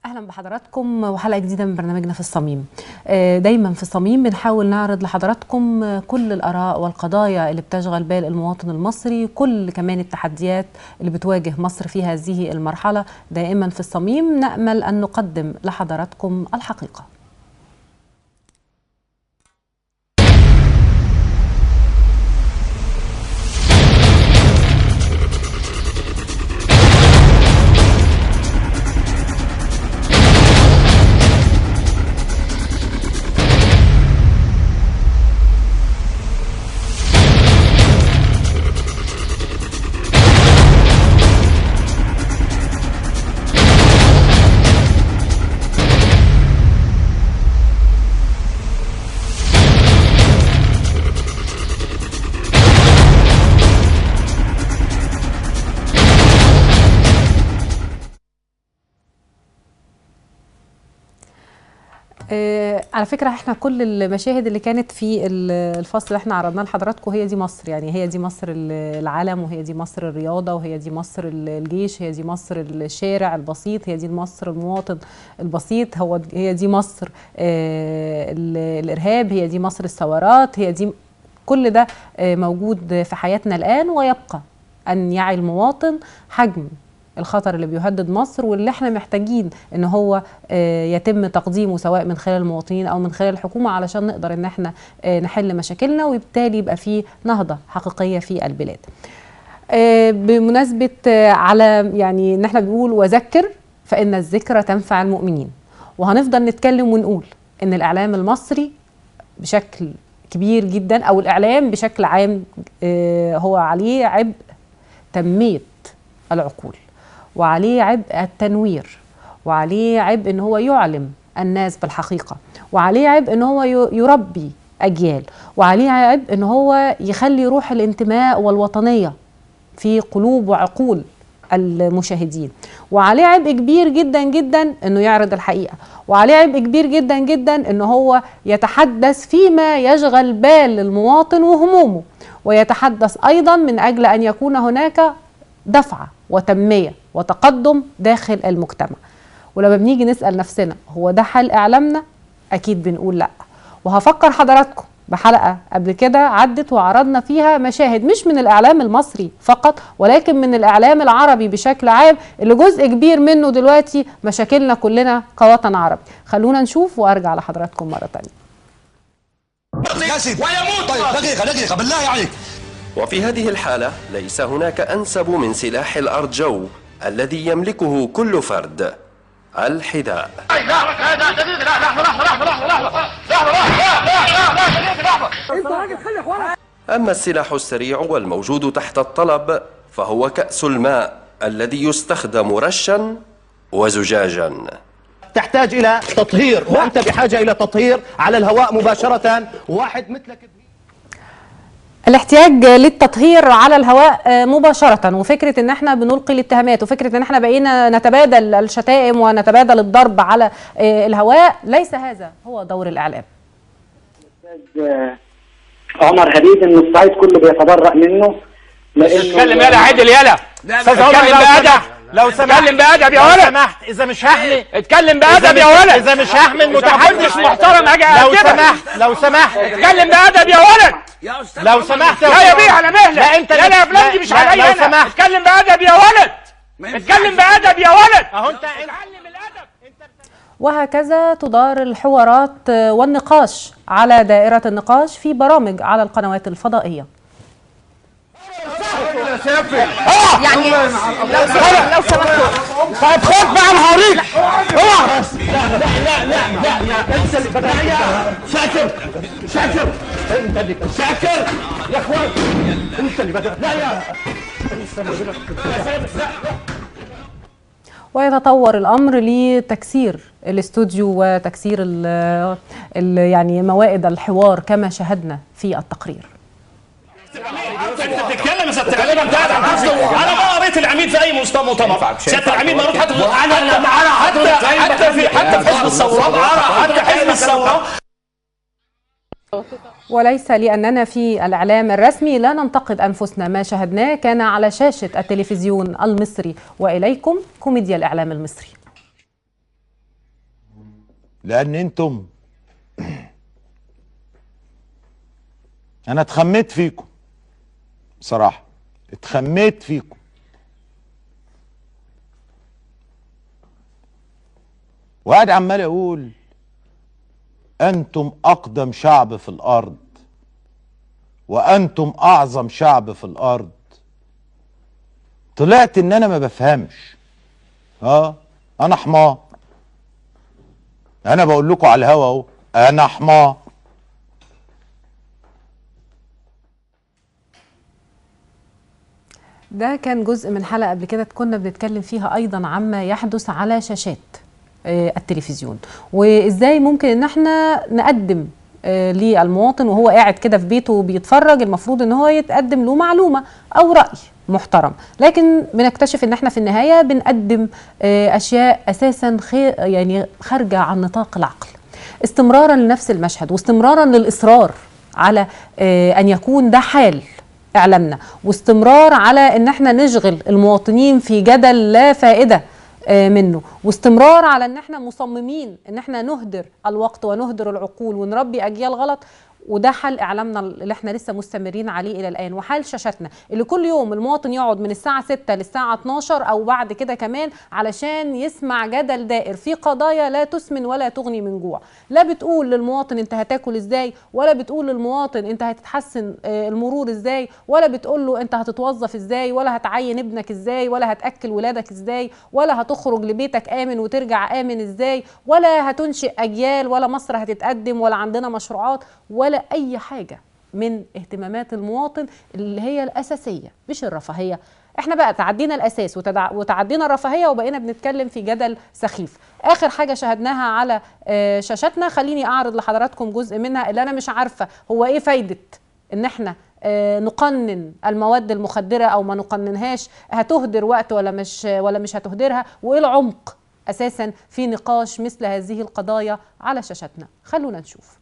اهلا بحضراتكم وحلقه جديدة من برنامجنا في الصميم. دايما في الصميم بنحاول نعرض لحضراتكم كل الاراء والقضايا اللي بتشغل بال المواطن المصري، كل كمان التحديات اللي بتواجه مصر في هذه المرحلة. دائما في الصميم نامل ان نقدم لحضراتكم الحقيقة. على فكرة احنا كل المشاهد اللي كانت في الفصل اللي احنا عرضناه لحضراتكم هي دي مصر، يعني هي دي مصر العالم، وهي دي مصر الرياضة، وهي دي مصر الجيش، هي دي مصر الشارع البسيط، هي دي مصر المواطن البسيط، هي دي مصر الإرهاب، هي دي مصر الثورات، هي دي كل ده موجود في حياتنا الآن. ويبقى أن يعي المواطن حجم الخطر اللي بيهدد مصر واللي احنا محتاجين ان هو يتم تقديمه سواء من خلال المواطنين او من خلال الحكومة، علشان نقدر ان احنا نحل مشاكلنا، وبالتالي يبقى في نهضة حقيقية في البلاد. بمناسبة على يعني ان احنا بنقول وذكر فإن الذكرى تنفع المؤمنين، وهنفضل نتكلم ونقول ان الاعلام المصري بشكل كبير جدا او الاعلام بشكل عام هو عليه عبء تنمية العقول، وعليه عبء التنوير، وعليه عبء ان هو يعلم الناس بالحقيقة، وعليه عبء ان هو يربي اجيال، وعليه عبء ان هو يخلي روح الانتماء والوطنية في قلوب وعقول المشاهدين، وعليه عبء كبير جدا جدا انه يعرض الحقيقة، وعليه عبء كبير جدا جدا انه هو يتحدث فيما يشغل بال المواطن وهمومه، ويتحدث ايضا من اجل ان يكون هناك دفعة وتنمية وتقدم داخل المجتمع. ولما بنيجي نسأل نفسنا هو ده حال إعلامنا؟ أكيد بنقول لأ. وهفكر حضراتكم بحلقة قبل كده عدت وعرضنا فيها مشاهد مش من الإعلام المصري فقط، ولكن من الإعلام العربي بشكل عام، اللي جزء كبير منه دلوقتي مشاكلنا كلنا كوطن عربي. خلونا نشوف وأرجع لحضراتكم مرة تانية. ويموت. طيب دقيقة دقيقة بالله عليك. وفي هذه الحالة ليس هناك أنسب من سلاح الأرجو الذي يملكه كل فرد، الحذاء. أما السلاح السريع والموجود تحت الطلب فهو كأس الماء الذي يستخدم رشا وزجاجا. تحتاج إلى تطهير، وأنت بحاجة إلى تطهير على الهواء مباشرة. واحد مثلك الاحتياج للتطهير على الهواء مباشرة، وفكرة ان احنا بنلقي الاتهامات، وفكرة ان احنا بقينا نتبادل الشتائم ونتبادل الضرب على الهواء، ليس هذا هو دور الإعلام. عمر هديد ان الصعيد كله بيتبرأ منه. اتكلم يالا عدل يالا. اتكلم بأدب لو سمحت. اتكلم بأدب يا ولد. لو سمحت، إذا مش هحمي اتكلم بأدب يا ولد. إذا مش هحمي المتحدث مش محترم اجي. لو سمحت لو سمحت اتكلم بأدب يا ولد. لو سمحت. لا يا بيه على مهلك. لا انت لا يا فلان دي مش عليا. لو سمحت اتكلم بأدب يا ولد. اتكلم بأدب يا ولد. اهو انت اتعلم الأدب. وهكذا تدار الحوارات والنقاش على دائرة النقاش في برامج على القنوات الفضائية. يعني لو سمحتوا. طيب خد بقى انا هوريك. اوعى. لا لا لا لا لا انت اللي بدأت. شاكر شاكر انت اللي شاكر يا اخوان، انت اللي بدأت. لا يا ويتطور الامر لتكسير الاستوديو وتكسير ال يعني موائد الحوار كما شاهدنا في التقرير. انت بتتكلم يا سيادة العميد. انا ما قريت العميد في اي مؤتمر. سيادة العميد ما قريت حتى حتى في حزب الثورة، حتى حزب الثورة. وليس لأننا في الإعلام الرسمي لا ننتقد أنفسنا، ما شاهدناه كان على شاشة التلفزيون المصري. وإليكم كوميديا الإعلام المصري. لان انتم انا اتخميت فيكم بصراحة، اتخميت فيكم. وقاعد عمال اقول انتم اقدم شعب في الارض وانتم اعظم شعب في الارض. طلعت ان انا ما بفهمش. انا حمار. انا بقول لكم على الهوا اهو، انا حمار. ده كان جزء من حلقة قبل كده كنا بنتكلم فيها أيضا عما يحدث على شاشات التلفزيون، وإزاي ممكن إن احنا نقدم للمواطن وهو قاعد كده في بيته وبيتفرج، المفروض إن هو يتقدم له معلومة أو رأي محترم، لكن بنكتشف إن احنا في النهاية بنقدم أشياء أساسا يعني خارجة عن نطاق العقل، استمرارا لنفس المشهد واستمرارا للإصرار على أن يكون ده حال إعلامنا، واستمرار على إن احنا نشغل المواطنين في جدل لا فائدة منه، واستمرار على إن احنا مصممين إن احنا نهدر الوقت ونهدر العقول ونربي أجيال غلط. وده حال إعلامنا اللي احنا لسه مستمرين عليه إلى الآن، وحال شاشاتنا اللي كل يوم المواطن يقعد من الساعة 6 للساعة 12 أو بعد كده كمان علشان يسمع جدل دائر في قضايا لا تسمن ولا تغني من جوع. لا بتقول للمواطن انت هتاكل ازاي، ولا بتقول للمواطن انت هتتحسن المرور ازاي، ولا بتقول له انت هتتوظف ازاي، ولا هتعين ابنك ازاي، ولا هتأكل ولادك ازاي، ولا هتخرج لبيتك آمن وترجع آمن ازاي، ولا هتنشئ أجيال، ولا مصر هتتقدم، ولا عندنا مشروعات، ولا أي حاجة من اهتمامات المواطن اللي هي الأساسية مش الرفاهية. احنا بقى تعدينا الأساس وتعدينا الرفاهية وبقينا بنتكلم في جدل سخيف. آخر حاجة شاهدناها على شاشتنا، خليني أعرض لحضراتكم جزء منها اللي أنا مش عارفة هو إيه فايدة إن احنا نقنن المواد المخدرة أو ما نقننهاش، هتهدر وقت ولا مش هتهدرها، وإيه العمق أساسا في نقاش مثل هذه القضايا على شاشتنا. خلونا نشوف.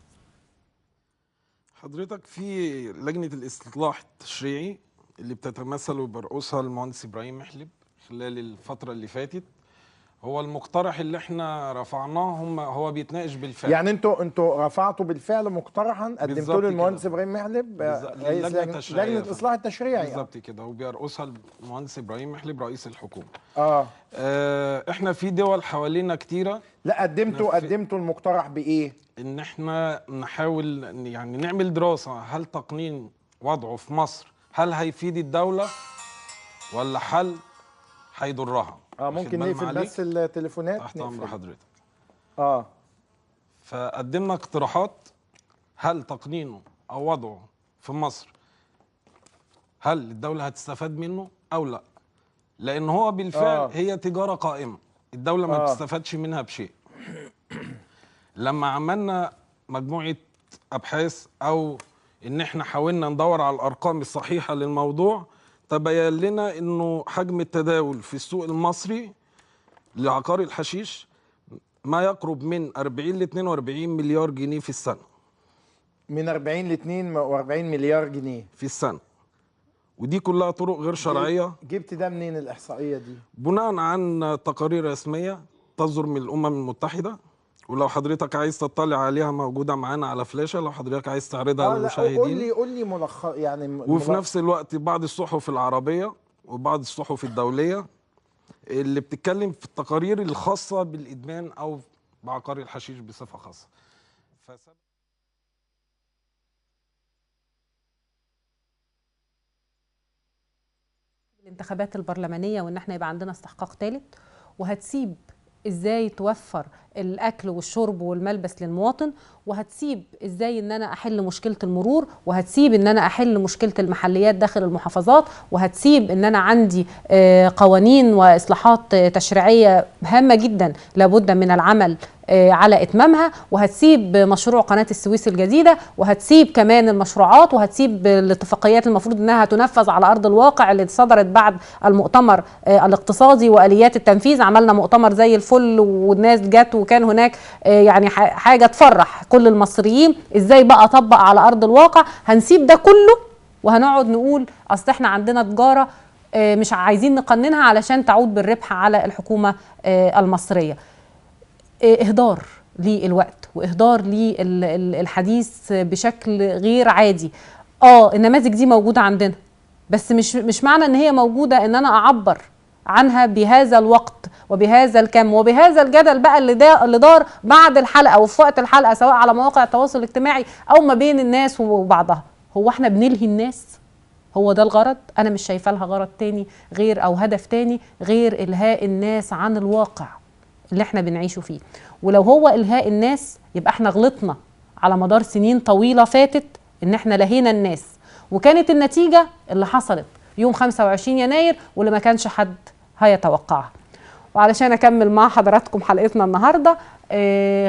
حضرتك في لجنة الإصلاح التشريعي اللي بتتمثل وبرؤوسها المهندس إبراهيم محلب خلال الفترة اللي فاتت، هو المقترح اللي احنا رفعناه هو بيتناقش بالفعل. يعني انتوا رفعتوا بالفعل مقترحا قدمتوه للمهندس إبراهيم محلب رئيس لجنة الإصلاح التشريعي بالظبط كده، وبيرؤوسها المهندس إبراهيم محلب رئيس الحكومة. احنا في دول حوالينا كتيرة. لا قدمتوا المقترح بإيه؟ ان احنا نحاول يعني نعمل دراسة، هل تقنين وضعه في مصر هل هيفيد الدولة ولا حل هيضرها؟ ممكن نقفل بس التليفونات تحت امر حضرتك. فقدمنا اقتراحات، هل تقنينه او وضعه في مصر هل الدولة هتستفاد منه او لا؟ لان هو بالفعل هي تجارة قائمة، الدولة ما بتستفادش منها بشيء. لما عملنا مجموعة أبحاث أو إن إحنا حاولنا ندور على الأرقام الصحيحة للموضوع، تبين لنا إنه حجم التداول في السوق المصري لعقار الحشيش ما يقرب من 40 ل 42 مليار جنيه في السنة. من 40 ل 42 مليار جنيه في السنة. ودي كلها طرق غير شرعية. جبت ده منين الإحصائية دي؟ بناء عن تقارير رسمية تصدر من الأمم المتحدة، ولو حضرتك عايز تطلع عليها موجودة معانا على فلاشة، لو حضرتك عايز تعرضها للمشاهدين. قول لي ملخص يعني. وفي نفس الوقت بعض الصحف العربية وبعض الصحف الدولية اللي بتتكلم في التقارير الخاصة بالإدمان أو بعقار الحشيش بصفة خاصة. الانتخابات البرلمانية وإن احنا يبقى عندنا استحقاق ثالث، وهتسيب ازاي توفر الاكل والشرب والملبس للمواطن، وهتسيب ازاي ان انا احل مشكلة المرور، وهتسيب ان انا احل مشكلة المحليات داخل المحافظات، وهتسيب ان انا عندي قوانين واصلاحات تشريعية هامة جدا لابد من العمل على اتمامها، وهتسيب مشروع قناة السويس الجديدة، وهتسيب كمان المشروعات، وهتسيب الاتفاقيات المفروض انها تنفذ على ارض الواقع اللي صدرت بعد المؤتمر الاقتصادي واليات التنفيذ. عملنا مؤتمر زي الفل والناس جت وكان هناك يعني حاجة تفرح كل المصريين. ازاي بقى اطبق على ارض الواقع؟ هنسيب ده كله وهنقعد نقول اصل احنا عندنا تجارة مش عايزين نقننها علشان تعود بالربح على الحكومة المصرية. اهدار للوقت واهدار للحديث بشكل غير عادي. النماذج دي موجودة عندنا، بس مش معنى ان هي موجودة ان انا اعبر عنها بهذا الوقت وبهذا الكم وبهذا الجدل بقى اللي دار بعد الحلقة وفي وقت الحلقة، سواء على مواقع التواصل الاجتماعي او ما بين الناس وبعضها. هو احنا بنلهي الناس؟ هو ده الغرض؟ انا مش شايفه لها غرض تاني غير او هدف تاني غير الهاء الناس عن الواقع اللي احنا بنعيشه فيه. ولو هو الهاء الناس يبقى احنا غلطنا على مدار سنين طويلة فاتت ان احنا لهينا الناس، وكانت النتيجة اللي حصلت يوم 25 يناير واللي ما كانش حد هيتوقعها. وعلشان اكمل مع حضراتكم حلقتنا النهارده،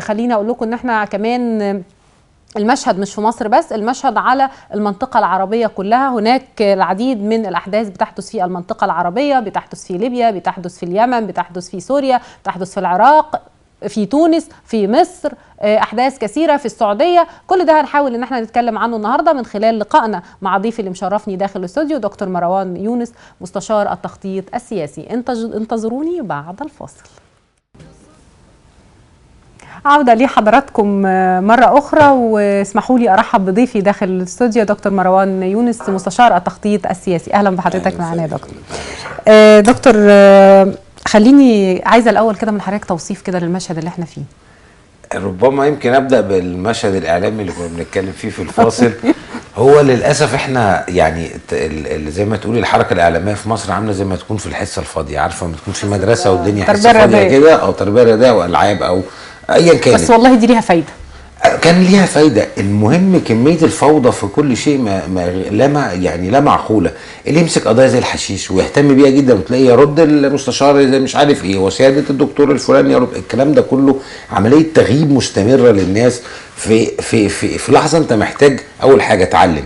خليني اقول لكم ان احنا كمان المشهد مش في مصر بس، المشهد على المنطقة العربية كلها. هناك العديد من الأحداث بتحدث في المنطقة العربية، بتحدث في ليبيا، بتحدث في اليمن، بتحدث في سوريا، بتحدث في العراق، في تونس، في مصر، أحداث كثيرة في السعودية. كل ده هنحاول إن احنا نتكلم عنه النهاردة من خلال لقائنا مع ضيفي اللي مشرفني داخل الاستوديو، دكتور مروان يونس، مستشار التخطيط السياسي. انتظروني بعد الفاصل. عودة لحضراتكم مرة أخرى، واسمحوا لي أرحب بضيفي داخل الاستوديو دكتور مروان يونس، مستشار التخطيط السياسي. أهلا بحضرتك معنا يا دكتور. دكتور، خليني عايزة الأول كده من حضرتك توصيف كده للمشهد اللي احنا فيه. ربما يمكن أبدأ بالمشهد الإعلامي اللي كنا بنتكلم فيه في الفاصل. هو للأسف احنا يعني زي ما تقولي الحركة الإعلامية في مصر عاملة زي ما تكون في الحصة الفاضية، عارفة ما تكون في مدرسة والدنيا حصة فاضية كده، أو تربية رياضية أو ألعاب أو ايا كانت. بس والله دي ليها فايده، كان ليها فايده. المهم كمية الفوضى في كل شيء ما لا يعني لا معقولة. اللي يمسك قضايا زي الحشيش ويهتم بيها جدا، وتلاقيه يرد المستشار زي مش عارف ايه، وسياده الدكتور الفلاني يرد، الكلام ده كله عملية تغييب مستمرة للناس في في في, في لحظة. انت محتاج اول حاجة تعلم،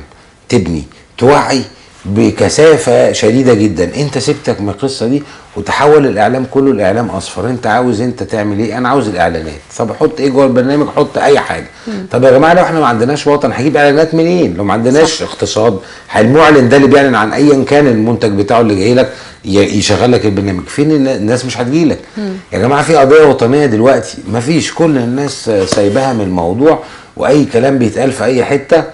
تبني، توعي بكثافة شديدة جدا. انت سبتك من القصة دي وتحول الاعلام كله الاعلام اصفر. انت عاوز انت تعمل ايه؟ انا عاوز الاعلانات. طب حط ايه جوه البرنامج؟ حط اي حاجة. طب يا جماعة لو احنا ما عندناش وطن هجيب اعلانات منين؟ لو ما عندناش اقتصاد، المعلن ده اللي بيعلن عن ايا كان المنتج بتاعه اللي جاي لك يشغل لك البرنامج، فين الناس؟ مش هتجي لك. يا جماعة في قضية وطنية دلوقتي ما فيش، كل الناس سايباها من الموضوع، واي كلام بيتقال في اي حتة.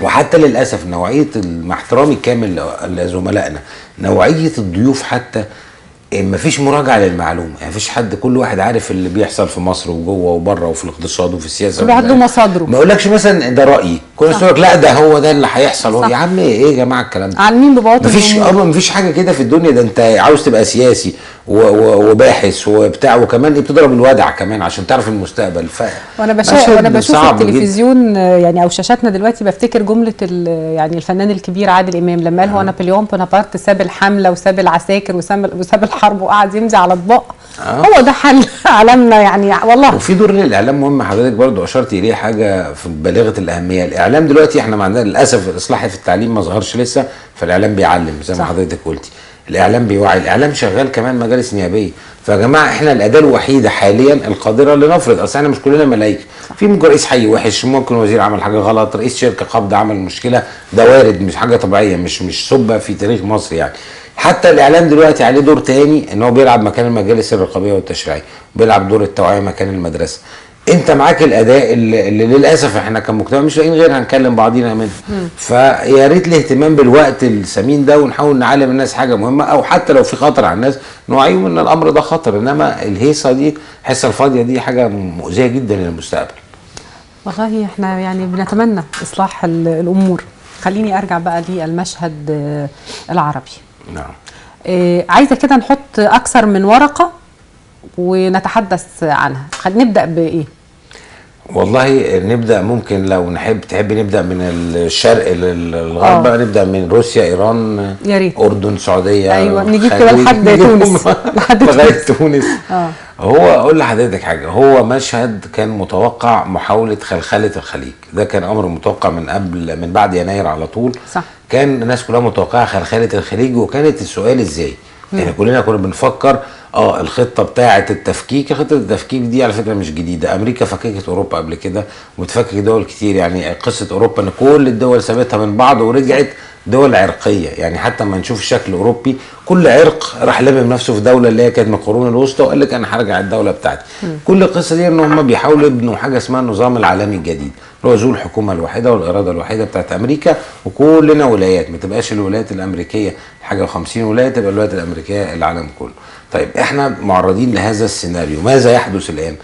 وحتى للاسف نوعية، مع احترامي الكامل لزملائنا، نوعية الضيوف حتى مفيش مراجعه للمعلومة، يعني مفيش حد، كل واحد عارف اللي بيحصل في مصر وجوه وبره وفي الاقتصاد وفي السياسة، كل واحد له مصادره. ما اقولكش مثلا ده رايي، كل الناس تقول لك لا ده هو ده اللي هيحصل. يا عم ايه يا جماعة الكلام ده؟ عالمين ببواطن. مفيش حاجة كده في الدنيا. ده انت عاوز تبقى سياسي وباحث وبتاع، وكمان ايه بتضرب الودع كمان عشان تعرف المستقبل. وانا بشوف التلفزيون يعني او شاشاتنا دلوقتي، بفتكر جملة يعني الفنان الكبير عادل امام لما قال هو نابليون بونابرت ساب الحملة وساب العساكر وساب الحرب وقعد يمضي على اطباق. هو ده حل اعلامنا يعني والله. وفي دور للاعلام مهم، حضرتك برضو اشرت اليه، حاجة في بالغة الاهمية. الاعلام دلوقتي احنا ما عندنا للاسف الاصلاح في التعليم ما ظهرش لسه، فالاعلام بيعلم زي ما حضرتك قلتي، الاعلام بيوعي، الاعلام شغال كمان مجالس نيابية. فيا جماعة احنا الاداة الوحيدة حاليا القادره لنفرض، اصل احنا مش كلنا ملايكة، في ممكن رئيس حي وحش، ممكن وزير عمل حاجة غلط، رئيس شركة قبض عمل مشكلة، ده وارد، مش حاجة طبيعية، مش سبه في تاريخ مصر يعني. حتى الاعلام دلوقتي عليه دور تاني، ان هو بيلعب مكان المجالس الرقابية والتشريعيه، بيلعب دور التوعية مكان المدرسة. انت معاك الاداء اللي للاسف احنا كمجتمع مش لاقيين غيرها نكلم بعضينا منها. فيا ريت الاهتمام بالوقت الثمين ده، ونحاول نعلم الناس حاجة مهمة، او حتى لو في خطر على الناس نوعيهم ان الامر ده خطر. انما الهيصه دي، الحصة الفاضيه دي، حاجة مؤذية جدا للمستقبل. والله احنا يعني بنتمنى اصلاح الامور. خليني ارجع بقى للمشهد العربي. نعم. عايزه كده نحط اكثر من ورقة ونتحدث عنها. خلينا نبدا بايه؟ والله نبدا، ممكن لو نحب تحب نبدا من الشرق للغرب. نبدا من روسيا، ايران، يا ريت، اردن، سعودية. ايوه نجيب كده لحد تونس، لحد لغاية تونس. هو اقول لحضرتك حاجة، هو مشهد كان متوقع، محاولة خلخله الخليج، ده كان امر متوقع من قبل، من بعد يناير على طول. صح. كان الناس كلها متوقعه خلخله الخليج، وكانت السؤال ازاي؟ يعني كلنا كنا بنفكر الخطة بتاعه التفكيك، خطه التفكيك دي على فكرة مش جديدة، امريكا فككت اوروبا قبل كده وتفكك دول كتير. يعني قصة اوروبا ان كل الدول سابتها من بعض ورجعت دول عرقيه، يعني حتى ما نشوف شكل اوروبي كل عرق راح لمم نفسه في دولة اللي هي كانت من القرون الوسطى وقال لك انا هرجع الدولة بتاعتي. كل القصة دي ان هم بيحاولوا يبنوا حاجة اسمها النظام العالمي الجديد، اللي هو ذو الحكومة الواحدة والارادة الواحدة بتاعت امريكا، وكلنا ولايات، ما تبقاش الولايات الامريكية حاجة و50 ولاية، تبقى الولايات الامريكية العالم كله. طيب احنا معرضين لهذا السيناريو، ماذا يحدث الان؟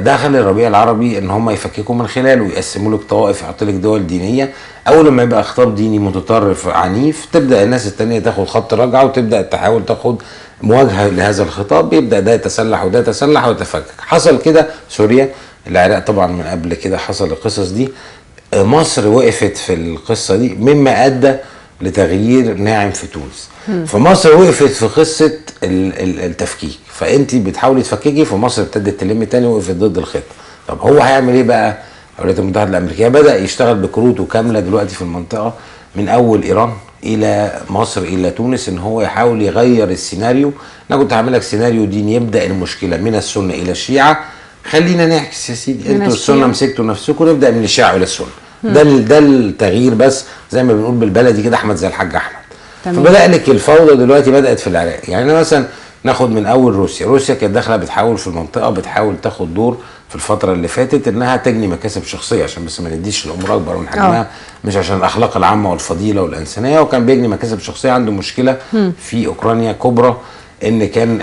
دخل الربيع العربي ان هم يفككوا من خلاله ويقسموا لك طوائف، يحطوا لك دول دينية. اول ما يبقى خطاب ديني متطرف عنيف تبدا الناس الثانية تاخد خط رجعه وتبدا تحاول تاخد مواجهة لهذا الخطاب، يبدا ده يتسلح وده يتسلح ويتفكك. حصل كده سوريا، العراق طبعا من قبل كده حصل القصص دي، مصر وقفت في القصة دي مما ادى لتغيير ناعم في تونس. فمصر وقفت في قصة التفكيك، فانت بتحاولي تفككي، فمصر ابتدت تلم تاني وقفت ضد الخطة. طب هو هيعمل ايه بقى؟ الولايات المتحدة الامريكية بدا يشتغل بكروته كاملة دلوقتي في المنطقة، من اول ايران الى مصر الى تونس، ان هو يحاول يغير السيناريو. انا كنت هعمل لك سيناريو ديني يبدا المشكلة من السنة الى الشيعة، خلينا نعكس يا سيدي، انتوا السنة مسكتوا نفسكم، نبدا من الشيعة الى السنة. ده التغيير، بس زي ما بنقول بالبلدي كده احمد زي الحاج احمد. فبدا لك الفوضى دلوقتي بدات في العراق. يعني مثلا ناخد من اول روسيا، روسيا كانت داخله بتحاول في المنطقة، بتحاول تاخد دور في الفترة اللي فاتت انها تجني مكاسب شخصية، عشان بس ما نديش الامور اكبر من حجمها، مش عشان الاخلاق العامة والفضيلة والانسانية، وكان بيجني مكاسب شخصية. عنده مشكلة في اوكرانيا كبرى، ان كان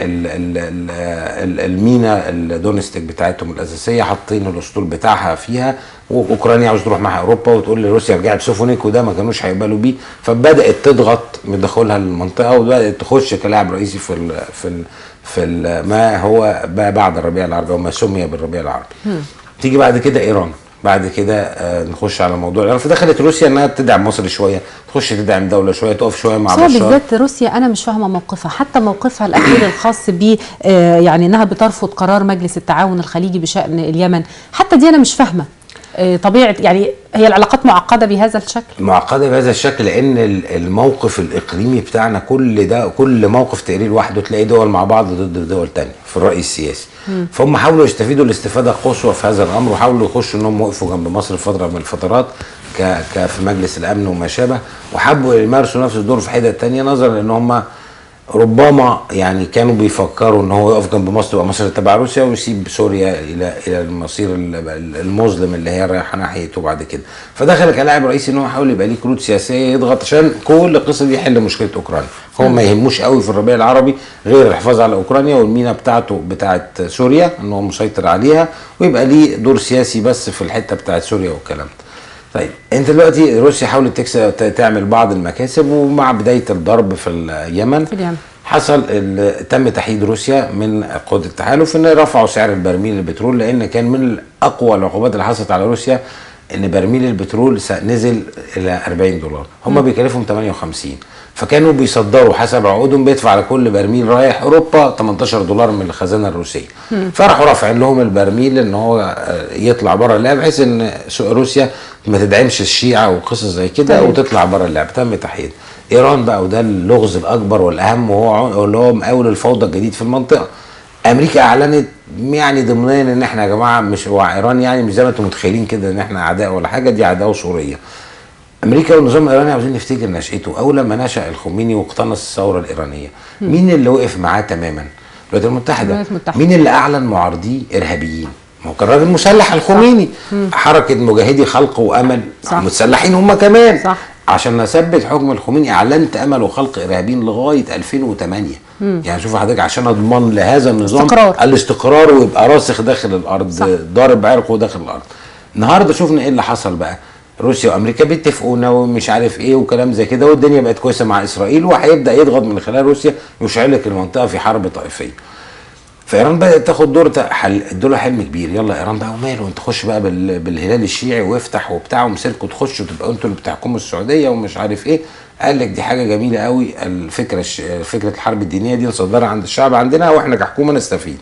المينا الدونستيك بتاعتهم الاساسية حاطين الاسطول بتاعها فيها، واوكرانيا عاوز تروح معها اوروبا وتقول لروسيا ارجعي بسفنك، وده ما كانوش هيقبلوا بيه. فبدات تضغط من دخولها للمنطقة، وبدات تخش كلاعب رئيسي في ال في ال في ال ما هو بعد الربيع العربي وما سمي بالربيع العربي. تيجي بعد كده ايران، بعد كده نخش على موضوع الإيران. فدخلت روسيا انها تدعم مصر شوية، تخش تدعم دولة شوية، تقف شوية مع بشار. بالذات روسيا انا مش فاهمه موقفها، حتى موقفها الاخير الخاص ب يعني انها بترفض قرار مجلس التعاون الخليجي بشان اليمن، حتى دي انا مش فاهمه طبيعة، يعني هي العلاقات معقدة بهذا الشكل؟ معقدة بهذا الشكل لان الموقف الاقليمي بتاعنا كل ده، كل موقف تقرير لوحده تلاقي دول مع بعض ضد دول ثانية في الراي السياسي. فهم حاولوا يستفيدوا الاستفادة القصوى في هذا الامر، وحاولوا يخشوا انهم وقفوا جنب مصر في فترة من الفترات في مجلس الامن وما شابه، وحبوا يمارسوا نفس الدور في حتة ثانية، نظرا لان هم ربما يعني كانوا بيفكروا ان هو يقف جنب مصر تبقى مصر تبع روسيا ويسيب سوريا الى المصير المظلم اللي هي رايحة ناحيته بعد كده. فدخل كلاعب رئيسي ان هو حاول يبقى ليه كروت سياسية يضغط عشان كل القصة دي يحل مشكلة اوكرانيا. هو ما يهموش قوي في الربيع العربي غير الحفاظ على اوكرانيا والمينا بتاعته بتاعت سوريا ان هو مسيطر عليها، ويبقى ليه دور سياسي بس في الحتة بتاعت سوريا والكلام ده. طيب انت دلوقتي روسيا حاولت تكسب تعمل بعض المكاسب، ومع بداية الضرب في اليمن حصل تم تحييد روسيا من قوة التحالف ان رفعوا سعر البرميل البترول، لان كان من اقوى العقوبات اللي حصلت على روسيا ان برميل البترول نزل الى $40، هم بيكلفهم 58، فكانوا بيصدروا حسب عقودهم بيدفع على كل برميل رايح اوروبا $18 من الخزانة الروسية. فراحوا رافعين لهم البرميل ان هو يطلع بره اللعب، بحيث ان روسيا ما تدعمش الشيعة وقصص زي كده وتطلع بره اللعب. تم تحييد ايران بقى، وده اللغز الاكبر والاهم، وهو اللي هو مقاول الفوضى الجديد في المنطقة. امريكا اعلنت يعني ضمنيا ان احنا يا جماعة مش ايران، يعني مش زي ما انتم متخيلين كده ان احنا اعداء ولا حاجة، دي عداوة سورية. امريكا والنظام الايراني عاوزين نفتكر نشأته اول لما نشأ الخميني واقتنص الثورة الايرانية، مين اللي وقف معاه تماما؟ الولايات المتحدة. مين اللي اعلن معارضيه ارهابيين؟ ما هو كان راجل مسلح الخميني. حركة مجاهدي خلق وامل. صح. متسلحين هم كمان. صح. عشان نثبت حكم الخميني اعلنت امل وخلق ارهابيين لغاية 2008. يعني شوف حضرتك، عشان اضمن لهذا النظام الاستقرار ويبقى راسخ داخل الارض، ضارب عرقه داخل الارض. النهارده شفنا ايه اللي حصل بقى، روسيا وامريكا بيتفقوا ومش عارف ايه وكلام زي كده، والدنيا بقت كويسة مع اسرائيل، وهيبدا يضغط من خلال روسيا يشعلك المنطقة في حرب طائفية. فايران بدات تاخد دور، ادوا حلم كبير، يلا ايران بقى وماله، انت خش بقى بالهلال الشيعي وافتح وبتاع ومسيركم تخش وتبقى انتوا اللي بتحكموا السعودية ومش عارف ايه. قال لك دي حاجة جميلة قوي الفكرة، فكرة الحرب الدينية دي نصدرها عند الشعب عندنا واحنا كحكومة نستفيد.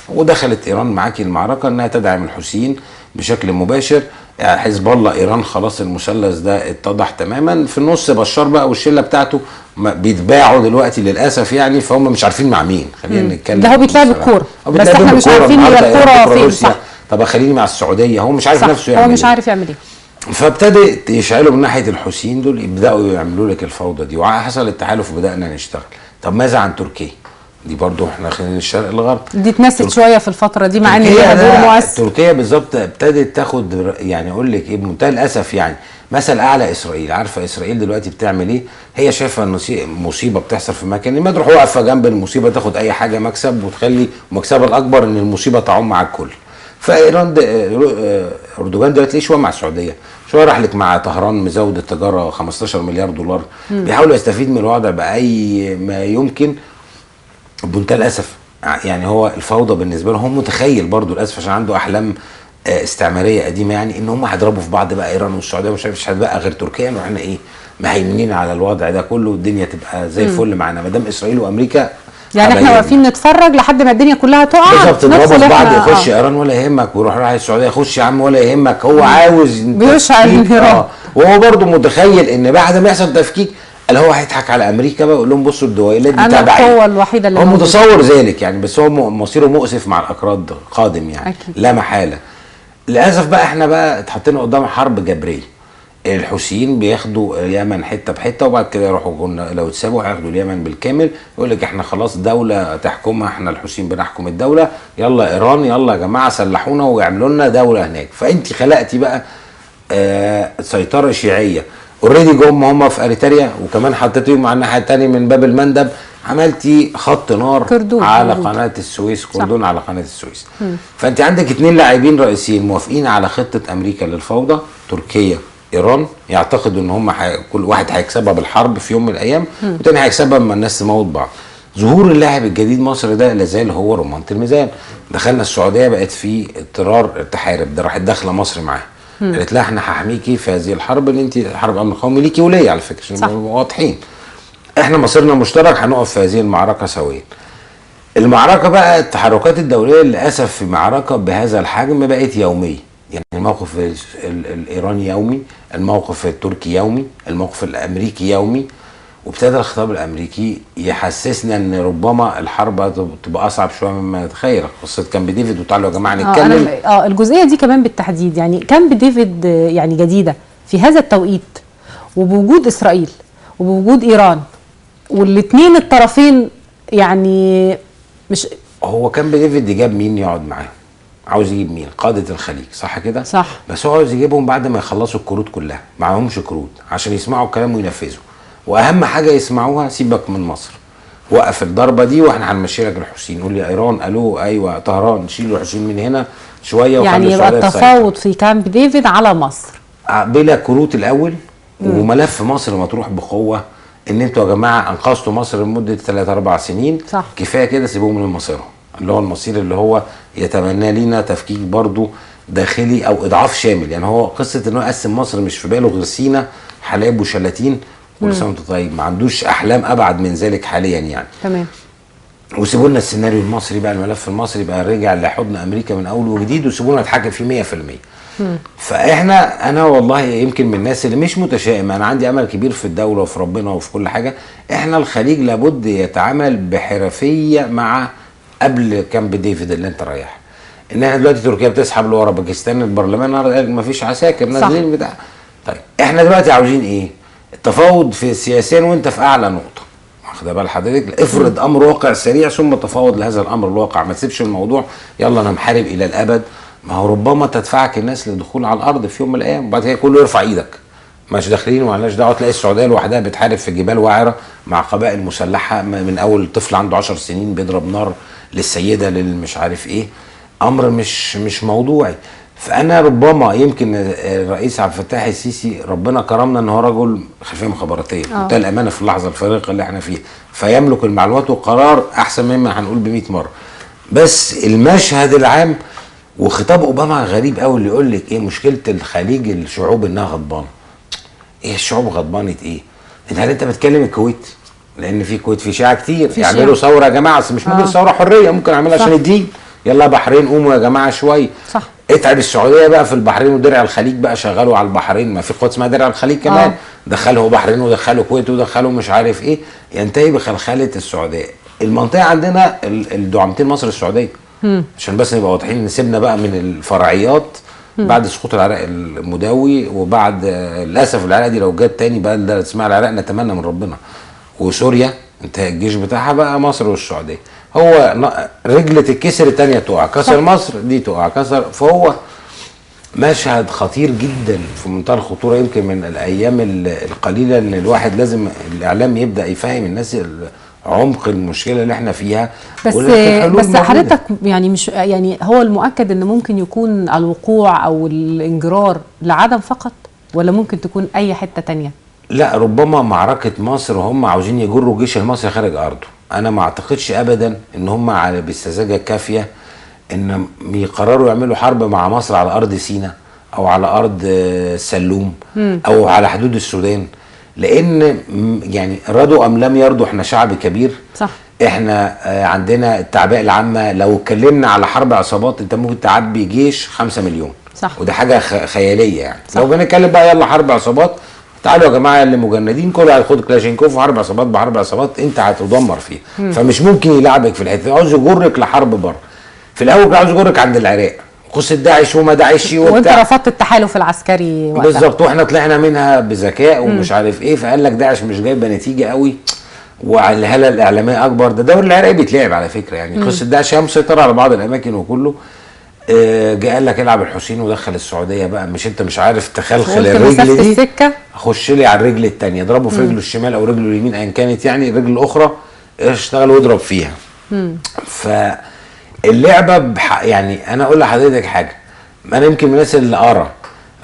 ودخلت ايران معاكي المعركة انها تدعم الحوثيين بشكل مباشر. حزب الله ايران، خلاص المثلث ده اتضح تماما. في النص بشار بقى والشله بتاعته بيتباعوا دلوقتي للاسف يعني، فهم مش عارفين مع مين. خلينا نتكلم، ده هو بيتلعب الكورة بس احنا مش عارفين هي الكورة فين. صح. طب خليني مع السعودية، هو مش عارف نفسه يعمل، هو مش عارف يعمل ايه. فابتدت يشعلوا من ناحية الحوثيين دول، يبداوا يعملوا لك الفوضى دي، وحصل التحالف وبدانا نشتغل. طب ماذا عن تركيا؟ دي برضو احنا خلينا الشرق الغرب، دي اتنست شوية في الفترة دي مع ان ليها دور مؤثر. تركيا بالظبط ابتدت تاخد، يعني اقول لك ايه، بمنتهى الاسف يعني مثل اعلى اسرائيل. عارفه اسرائيل دلوقتي بتعمل ايه؟ هي شايفه ان مصيبة بتحصل في مكان ما، تروح واقفة جنب المصيبة تاخد اي حاجة مكسب، وتخلي مكسبها الاكبر ان المصيبة تعم على الكل. فايران اردوغان دلوقتي ليه شوية مع السعودية، شوية راح لك مع طهران مزود التجارة 15 مليار دولار، بيحاولوا يستفيد من الوضع باي ما يمكن. بمنتهى الاسف يعني هو الفوضى بالنسبة له، هو متخيل برضه للاسف عشان عنده احلام استعماريه قديمة، يعني ان هم هيضربوا في بعض بقى ايران والسعودية ومش عارف، مش هتبقى غير تركيا، واحنا ايه مهيمنين على الوضع ده كله، والدنيا تبقى زي الفل معانا ما دام اسرائيل وامريكا. يعني احنا واقفين نتفرج لحد ما الدنيا كلها تقع بالظبط، تضربوا في بعض، يخش ايران ولا يهمك، ويروح رايح السعودية يخش يا عم ولا يهمك، هو عاوز بيشعل ايران. وهو برضه متخيل ان بعد ما يحصل تفكيك اللي هو هيضحك على امريكا بقى ويقول لهم بصوا الدويلات دي تبعي، انا القوة الوحيدة اللي هو متصور ذلك يعني، بس هو مصيره مؤسف مع الاكراد قادم يعني. أكيد. لا محالة. للاسف بقى احنا بقى اتحطينا قدام حرب جبرية، الحوثيين بياخدوا اليمن حتة بحته، وبعد كده يروحوا لو اتسابوا هياخدوا اليمن بالكامل، يقول لك احنا خلاص دولة تحكمها، احنا الحوثيين بنحكم الدولة، يلا ايران يلا يا جماعة سلحونا ويعملوا لنا دولة هناك. فانت خلقتي بقى سيطرة شيعية already، جم هم في اريتريا، وكمان حطيتيهم على الناحية الثانية من باب المندب، عملتي خط نار كردون على قناة السويس، كردون على قناة السويس. فانت عندك اثنين لاعبين رئيسيين موافقين على خطه امريكا للفوضى، تركيا ايران، يعتقدوا ان هم كل واحد هيكسبها بالحرب في يوم من الايام، والتاني هيكسبها لما الناس تموت بعض. ظهور اللاعب الجديد مصر ده لازال هو رمانة الميزان. دخلنا السعودية بقت في اضطرار تحارب، ده راحت داخله مصر معاها، قالت لها احنا هحميكي في هذه الحرب اللي انت حرب امن قومي ليكي وليا على فكرة، عشان واضحين احنا مصيرنا مشترك، هنقف في هذه المعركة سويا. المعركة بقى التحركات الدولية للاسف في معركة بهذا الحجم بقت يومية، يعني الموقف الايراني يومي، الموقف التركي يومي، الموقف الامريكي يومي، وابتدى الخطاب الامريكي يحسسنا ان ربما الحرب تبقى اصعب شوية مما نتخيل. قصة كامب ديفيد، وتعالوا يا جماعة نتكلم. الجزئية دي كمان بالتحديد، يعني كامب ديفيد يعني جديدة في هذا التوقيت، وبوجود اسرائيل وبوجود ايران والاثنين الطرفين، يعني مش هو كامب ديفيد جاب مين يقعد معاه؟ عاوز يجيب مين؟ قادة الخليج، صح كده؟ صح. بس هو عاوز يجيبهم بعد ما يخلصوا الكروت كلها، معهمش كروت عشان يسمعوا الكلام وينفذوا. واهم حاجة يسمعوها، سيبك من مصر، وقف الضربة دي واحنا هنمشي لك الحوثيين. قول لي ايران، الو ايوه طهران، شيلوا الحوثيين من هنا شوية، يعني يبقى التفاوض في كامب ديفيد على مصر بلا كروت الاول. وملف مصر مطروح بقوة، ان انتوا يا جماعة انقذتوا مصر لمدة 3 4 سنين، صح، كفاية كده، سيبوهم لمصيرهم اللي هو المصير اللي هو يتمناه لينا، تفكيك برضو داخلي او اضعاف شامل. يعني هو قصة ان هو يقسم مصر مش في باله غير سينا، حلايب وشلاتين، كل سنة وانت طيب، ما عندوش احلام ابعد من ذلك حاليا يعني. تمام. وسيبوا لنا السيناريو المصري بقى، الملف المصري بقى رجع لحضن امريكا من اول وجديد، وسيبونا نتحكم فيه 100%. فاحنا انا والله يمكن من الناس اللي مش متشائمه، انا عندي امل كبير في الدولة وفي ربنا وفي كل حاجة. احنا الخليج لابد يتعامل بحرفيه مع قبل كامب ديفيد اللي انت رايح. ان احنا دلوقتي تركيا بتسحب لورا، باكستان البرلمان النهارده قال مفيش عساكر نازلين بتاع. طيب احنا دلوقتي عاوزين ايه؟ التفاوض في سياسيا وانت في اعلى نقطة، واخده بال حضرتك؟ افرض امر واقع سريع ثم تفاوض لهذا الامر الواقع، ما تسيبش الموضوع يلا انا محارب الى الابد. ما هو ربما تدفعك الناس للدخول على الارض في يوم من الايام، وبعد كده كله يرفع ايدك، مش داخلين ومالناش دعوه. تلاقي السعودية لوحدها بتحارب في جبال وعره مع قبائل مسلحة، من اول طفل عنده 10 سنين بيضرب نار للسيدة للمش عارف ايه، امر مش موضوعي. فانا ربما يمكن الرئيس عبد الفتاح السيسي ربنا كرمنا ان هو رجل خلفية مخابراتيه منتهى الامانة في اللحظة الفارقة اللي احنا فيها، فيملك المعلومات والقرار احسن مما هنقول ب 100 مرة. بس المشهد العام وخطاب اوباما غريب قوي، اللي يقول لك ايه مشكلة الخليج الشعوب انها غضبانه. ايه الشعوب غضبانه ايه؟ انت هل انت بتكلم الكويت؟ لان في الكويت في شيعه كتير يعملوا ثورة يا جماعة، بس مش ممكن ثورة حرية، ممكن اعملها عشان الدين. يلا بحرين قوموا يا جماعة شوية. صح. اتعب السعودية بقى في البحرين ودرع الخليج بقى، شغلوا على البحرين، ما في قوات اسمها درع الخليج كمان، دخلوا بحرين ودخلوا كويت ودخلوا مش عارف ايه، ينتهي بخلخله السعودية. المنطقة عندنا الدعامتين مصر السعودية، عشان بس نبقى واضحين، نسيبنا بقى من الفرعيات بعد سقوط العراق المدوي، وبعد للاسف العراق دي لو جت تاني بقى ده اسمها العراق، نتمنى من ربنا. وسوريا انتهى الجيش بتاعها بقى، مصر والسعودية. هو رجل تتكسر الثانية تقع، كسر مصر دي تقع، كسر. فهو مشهد خطير جدا في منتهى الخطورة. يمكن من الايام القليلة ان الواحد لازم الاعلام يبدا يفهم الناس عمق المشكلة اللي احنا فيها. بس حضرتك يعني مش يعني هو المؤكد ان ممكن يكون الوقوع او الانجرار لعدم فقط، ولا ممكن تكون اي حتة تانية؟ لا، ربما معركة مصر هم عاوزين يجروا الجيش المصري خارج ارضه. انا ما اعتقدش ابدا ان هم على بالسذاجه الكافيه ان يقرروا يعملوا حرب مع مصر على ارض سيناء او على ارض السلوم او على حدود السودان، لان يعني رضوا ام لم يرضوا احنا شعب كبير، صح. احنا عندنا التعبئه العامة. لو اتكلمنا على حرب عصابات انت ممكن تعبي جيش 5 مليون، صح. وده حاجة خيالية يعني، صح. لو بنتكلم بقى يلا حرب عصابات، تعالوا يا جماعة اللي مجندين كله هياخد كلاشينكوف وحرب عصابات بحرب عصابات، انت هتدمر فيها. فمش ممكن يلعبك في الحتة دي، عاوز يجرك لحرب بره. في الاول عاوز يجرك عند العراق، قصة داعش وما داعش وبتاع، وانت رفضت التحالف العسكري وقتها. بالظبط، واحنا طلعنا منها بذكاء ومش عارف ايه، فقال لك داعش مش جايبه نتيجة قوي وعلى الاعلامية اكبر. ده الدوري العراقي بيتلعب على فكرة يعني، قصة داعش هي مسيطرة على بعض الاماكن وكله. جه قال لك العب الحسين ودخل السعودية بقى، مش انت مش عارف تخلخل الرجل دي، السكة خش لي على الرجل الثانية، اضربه في رجله الشمال او رجله اليمين ايا كانت، يعني الرجل الاخرى اشتغل واضرب فيها. فاللعبه يعني انا اقول لحضرتك حاجة، انا يمكن من الناس اللي ارى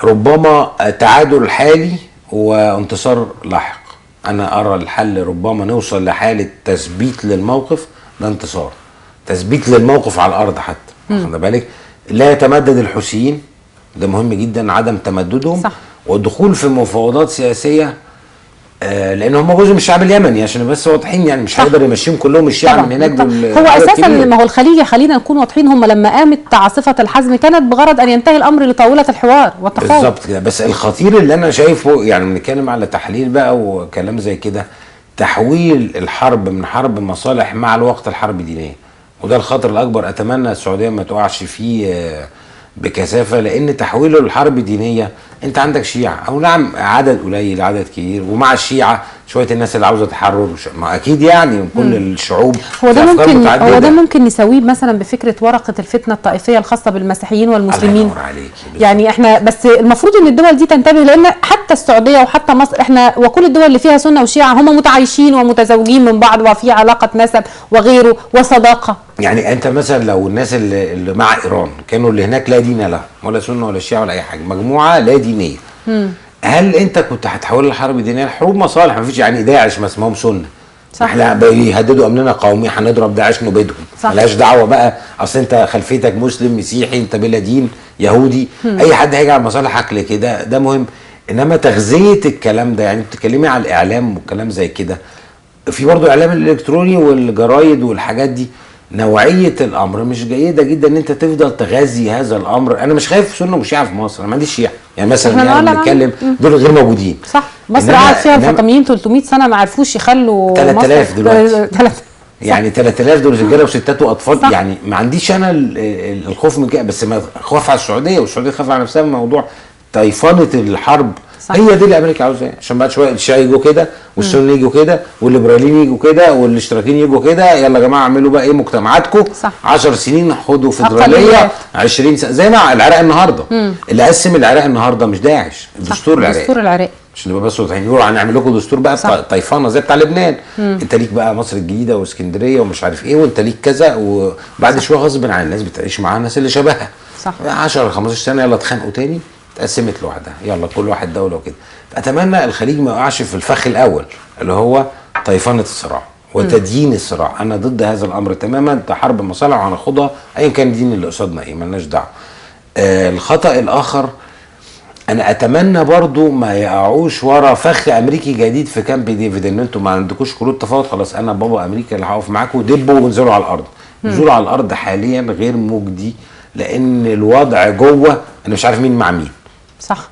ربما تعادل حالي وانتصار لاحق. انا ارى الحل ربما نوصل لحاله تثبيت للموقف، ده انتصار، تثبيت للموقف على الارض حتى، واخد بالك؟ لا يتمدد الحوثيين، ده مهم جدا عدم تمددهم، صح. والدخول في مفاوضات سياسية، لان هم جزء من الشعب اليمني، عشان بس واضحين يعني، مش هيقدر يمشيهم كلهم الشيعة من هناك. هو اساسا ما هو الخليج، خلينا نكون واضحين، هم لما قامت عاصفة الحزم كانت بغرض ان ينتهي الامر لطاوله الحوار والتفاوض. بالظبط كده. بس الخطير اللي انا شايفه يعني، بنتكلم على تحليل بقى وكلام زي كده، تحويل الحرب من حرب مصالح مع الوقت الحرب دينية، وده الخطر الاكبر. اتمنى السعودية ما تقعش فيه بكثافة، لان تحويله للحرب دينية، انت عندك شيعه او نعم عدد قليل عدد كبير، ومع الشيعة شوية الناس اللي عاوزه تحرر، ما اكيد يعني كل الشعوب. هو ده ممكن نسويه مثلا بفكره ورقة الفتنة الطائفية الخاصة بالمسيحيين والمسلمين. الله ينور عليك. يعني احنا بس المفروض ان الدول دي تنتبه، لان حتى السعودية وحتى مصر احنا وكل الدول اللي فيها سنة وشيعه هم متعايشين ومتزوجين من بعض، وفي علاقة نسب وغيره وصداقه. يعني انت مثلا لو الناس اللي مع ايران كانوا اللي هناك لا دين لهم، ولا سنة ولا شيعه ولا اي حاجة، مجموعة لا دينية، هل انت كنت هتحول الحرب دينية لحروب مصالح؟ ما فيش يعني داعش ما اسمهم سنة، صح. احنا بيهددوا امننا قومي هنضرب داعش نبيدهم، مالهاش دعوه بقى، اصل انت خلفيتك مسلم مسيحي، انت بلا دين يهودي، اي حد هيجي على مصالحك لكده، ده مهم. انما تغذية الكلام ده، يعني بتتكلمي على الاعلام والكلام زي كده، في برضه الاعلام الالكتروني والجرايد والحاجات دي، نوعية الامر مش جيدة جدا ان انت تفضل تغذي هذا الامر. انا مش خايف سنة وشيعه في مصر، انا ما عنديش شيعه يعني مثلا، يعني بنتكلم دول غير موجودين، صح. مصر قعد فيها الفاطميين 300 سنة ما عرفوش يخلوا 3000 دلوقتي يعني 3000 دول رجاله وستات واطفال، صح. يعني ما عنديش انا الخوف من كده، بس ما خوف على السعودية، والسعودية خاف على نفسها من موضوع طيفانه الحرب، صح. هي دي اللي امريكا عاوزاها، عشان بعد شوية الشيعة يجوا كده والسنة يجوا كده والليبراليين يجوا كده والاشتراكيين يجوا كده، يلا يا جماعة اعملوا بقى ايه مجتمعاتكم، 10 سنين خدوا فيدرالية، 20 سنة زي ما العراق النهارده. اللي قسم العراق النهارده مش داعش، الدستور العراقي، الدستور العراقي، عشان نبقى بس واضحين، يقولوا هنعمل لكم دستور بقى طيفانه زي بتاع لبنان، انت ليك بقى مصر الجديدة واسكندريه ومش عارف ايه، وانت ليك كذا، وبعد شوية غصب عن الناس بتعيش معاها الناس اللي شبهها، 10 15 سنة يلا اتخانقوا تاني، اتقسمت لوحدها، يلا كل واحد دولة وكده. فاتمنى الخليج ما يقعش في الفخ الاول اللي هو طيفانه الصراع وتديين الصراع. انا ضد هذا الامر تماما، ده حرب مصالح وهناخدها ايا كان الدين اللي قصادنا ايه، مالناش دعوه. الخطا الاخر، انا اتمنى برضو ما يقعوش ورا فخ امريكي جديد في كامب ديفيد، ان انتوا ما عندكوش كروت تفاوض، خلاص انا بابا امريكا اللي هقف معاكم، دبوا وانزلوا على الارض. نزول على الارض حاليا غير مجدي لان الوضع جوه انا مش عارف مين مع مين. صح،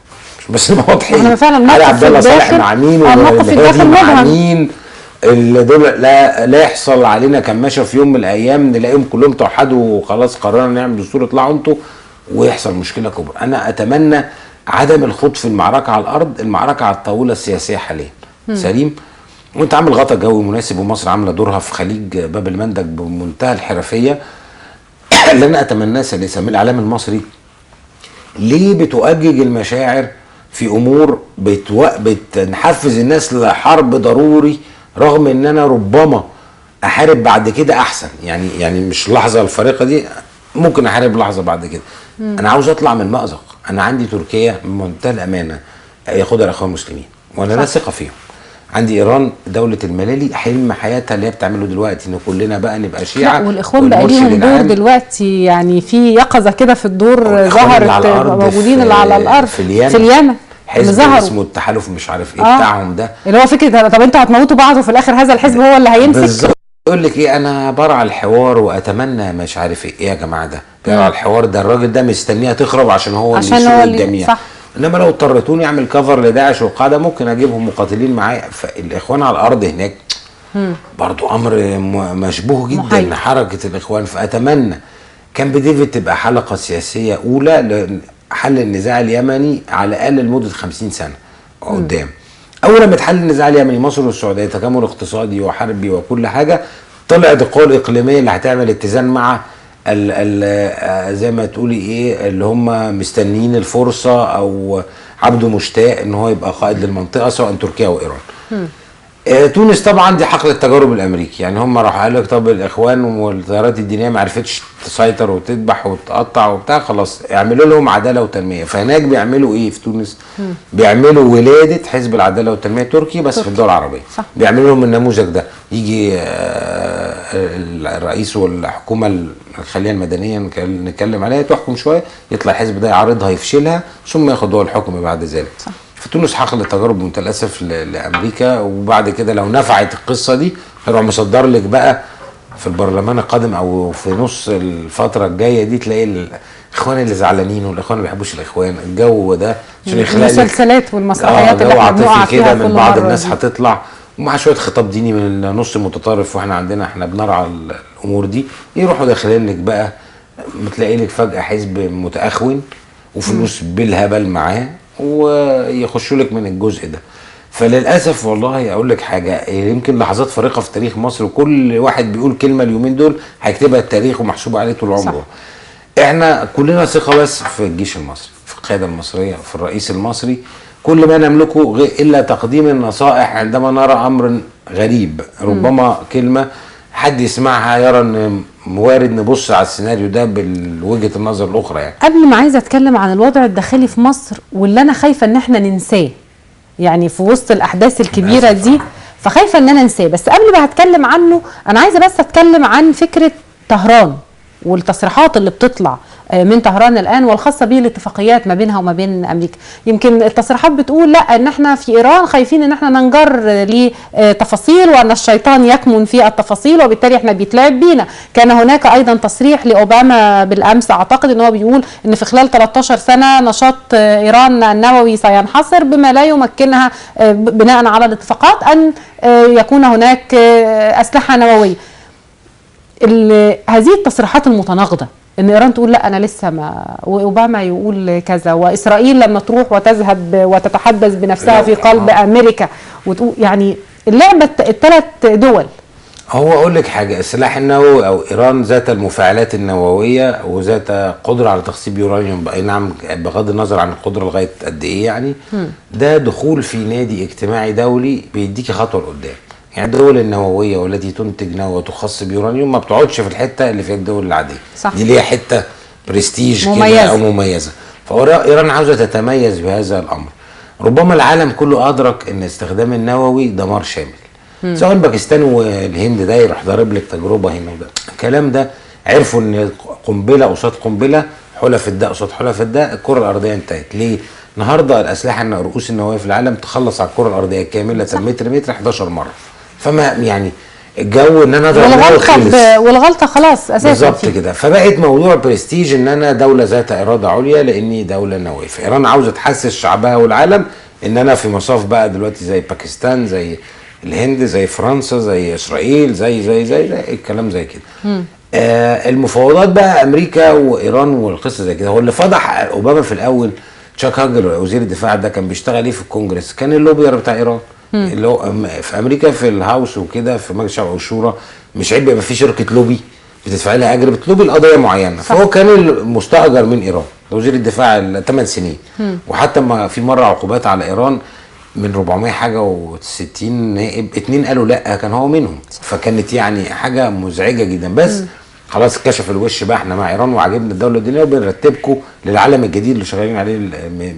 بس نبقى واضحين، احنا فعلا علي عبد الله صالح مع مين والهادي مع مين، اللي دول لا يحصل علينا كماشة في يوم من الايام نلاقيهم كلهم توحدوا وخلاص قررنا نعمل دستور اطلعوا انتوا ويحصل مشكلة كبرى. انا اتمنى عدم الخوض في المعركة على الارض، المعركة على الطاولة السياسية حاليا. سليم، وانت عامل غطا جوي مناسب، ومصر عامله دورها في خليج باب المندب بمنتهى الحرفية. اللي انا اتمناه سلسه من الاعلام المصري، ليه بتؤجج المشاعر في امور بتنحفز الناس لحرب ضروري، رغم ان انا ربما احارب بعد كده احسن، يعني مش اللحظة الفارقة دي، ممكن احارب لحظة بعد كده. انا عاوز اطلع من المأزق. انا عندي تركيا بمنتهى الامانة ياخدها الاخوان المسلمين وانا لا ثقة فيهم. عندي ايران دولة الملالي، حلم حياتها اللي هي بتعمله دلوقتي ان كلنا بقى نبقى شيعه، والاخوان بقى ليهم دور دلوقتي، يعني في يقظه كده في الدور ظهرت، موجودين اللي على الارض في اليمن، حزب اسمه التحالف مش عارف ايه بتاعهم ده، اللي هو فكرة طب انتوا هتموتوا بعض وفي الاخر هذا الحزب هو اللي هيمسك بالظبط. يقول لك ايه، انا برعى الحوار واتمنى مش عارف ايه. ايه يا جماعة ده بيرعى الحوار؟ ده الراجل ده مستنيها تخرب عشان هو اللي يسوق الجميع. صح. انما لو اضطرتوني اعمل كفر لداعش والقاعدة ممكن اجيبهم مقاتلين معايا. فالاخوان على الارض هناك برضو امر مشبوه جدا محيط. حركة الاخوان. فاتمنى كامب ديفيد تبقى حلقة سياسية اولى لحل النزاع اليمني على الاقل لمدة 50 سنة قدام. اول ما تحل النزاع اليمني، مصر والسعودية تكامل اقتصادي وحربي وكل حاجة، طلعت القوى الاقليمية اللي هتعمل اتزان مع ال ال زي ما تقولي ايه اللي هم مستنيين الفرصة، او عبده مشتاق ان هو يبقى قائد للمنطقة سواء تركيا او ايران. تونس طبعا دي حقل التجارب الامريكي، يعني هم راحوا قالوا لك طب الاخوان والتيارات الدينية ما عرفتش تسيطر وتذبح وتقطع وبتاع، خلاص اعملوا لهم عدالة وتنميه. فهناك بيعملوا ايه في تونس؟ بيعملوا ولاده حزب العدالة والتنمية التركي بس في الدول العربية. صح. بيعملوا لهم النموذج ده، يجي الرئيس والحكومة الخلية المدنية نتكلم عليها تحكم شوية، يطلع الحزب ده يعارضها يفشلها، ثم ياخد هو الحكم بعد ذلك. صح. في تونس حقل التجارب بمنتهى الاسف لامريكا، وبعد كده لو نفعت القصة دي هيروح مصدر لك بقى في البرلمان القادم او في نص الفترة الجاية دي، تلاقي الاخوان اللي زعلانين والاخوان اللي ما بيحبوش الاخوان، الجو ده عشان يخلق المسلسلات والمسرحيات اللي احنا بنقع فيها كده من بعض الناس هتطلع، ومع شوية خطاب ديني من النص المتطرف، واحنا عندنا احنا بنرعى الامور دي، يروحوا داخلين لك بقى، بتلاقي لك فجاة حزب متاخون وفلوس بالهبل معاه ويخشوا لك من الجزء ده. فللاسف والله اقول لك حاجة، يمكن لحظات فارقه في تاريخ مصر، وكل واحد بيقول كلمة اليومين دول هيكتبها التاريخ ومحسوبه عليه طول عمره. صح. احنا كلنا ثقة بس في الجيش المصري، في القيادة المصرية، في الرئيس المصري، كل ما نملكه الا تقديم النصائح عندما نرى امر غريب، ربما كلمة حد يسمعها يرى ان وارد نبص على السيناريو ده بالوجهه النظر الاخرى. يعني قبل ما عايزه اتكلم عن الوضع الداخلي في مصر واللي انا خايفة ان احنا ننساه، يعني في وسط الاحداث الكبيرة دي، فخايفه ان انا انساه، بس قبل ما هتكلم عنه انا عايزه بس اتكلم عن فكرة طهران والتصريحات اللي بتطلع من طهران الآن والخاصة بالاتفاقيات ما بينها وما بين أمريكا. يمكن التصريحات بتقول لا ان احنا في إيران خايفين ان احنا ننجر لتفاصيل وان الشيطان يكمن في التفاصيل وبالتالي احنا بيتلعب بينا. كان هناك أيضا تصريح لأوباما بالأمس، أعتقد ان هو بيقول ان في خلال 13 سنة نشاط إيران النووي سينحصر بما لا يمكنها بناء على الاتفاقات أن يكون هناك أسلحة نووية. هذه التصريحات المتناقضة، ان ايران تقول لا انا لسه ما، واوباما يقول كذا، واسرائيل لما تروح وتذهب وتتحدث بنفسها في قلب امريكا وتقول، يعني اللعبة الثلاث دول. هو اقول لك حاجة، السلاح النووي او ايران ذات المفاعلات النووية وذات قدره على تخصيب يورانيوم، اي نعم بغض النظر عن القدرة لغاية قد ايه، يعني ده دخول في نادي اجتماعي دولي بيديكي خطوة لقدام. يعني الدول النووية والتي تنتج نووي وتخصب يورانيوم ما بتقعدش في الحتة اللي فيها الدول العادية. صح. دي ليها حتة برستيج كده او مميزة، فايران عاوزه تتميز بهذا الامر. ربما العالم كله ادرك ان استخدام النووي دمار شامل، سواء باكستان والهند ده يروح ضارب لك تجربه هنا وده الكلام ده، عرفوا ان قنبلة قصاد قنبلة، حلف الداء قصاد حلف الداء، الكره الارضية انتهت. ليه؟ النهارده الاسلحة الرؤوس النووية في العالم تخلص على الكره الارضية كاملة متر متر 11 مرة. فما يعني جو ان انا اضرب والغلطة خلاص اساسا بالظبط كده. فبقت موضوع برستيج ان انا دولة ذات اراده عليا لاني دولة نووية. فايران عاوزه تحسس شعبها والعالم ان انا في مصاف بقى دلوقتي زي باكستان، زي الهند، زي فرنسا، زي اسرائيل، زي زي زي, زي الكلام زي كده. المفاوضات بقى امريكا وايران والقصه زي كده. هو اللي فضح اوباما في الاول تشاك هاجل وزير الدفاع ده كان بيشتغل ايه في الكونجرس؟ كان ال lobbyer بتاع ايران اللي هو في امريكا في ال House وكده في مجلس الشعب والشورى. مش عيب يبقى في شركة لوبي بتدفع لها اجر بتلوبي القضية معينة. فهو كان المستاجر من ايران وزير الدفاع 8 سنين. وحتى ما في مرة عقوبات على ايران من 400 حاجة و60 نائب، 2 قالوا لا، كان هو منهم. فكانت يعني حاجة مزعجة جدا. بس خلاص كشف الوش بقى، احنا مع ايران وعجبنا الدولة الدينية وبنرتبكم للعالم الجديد اللي شغالين عليه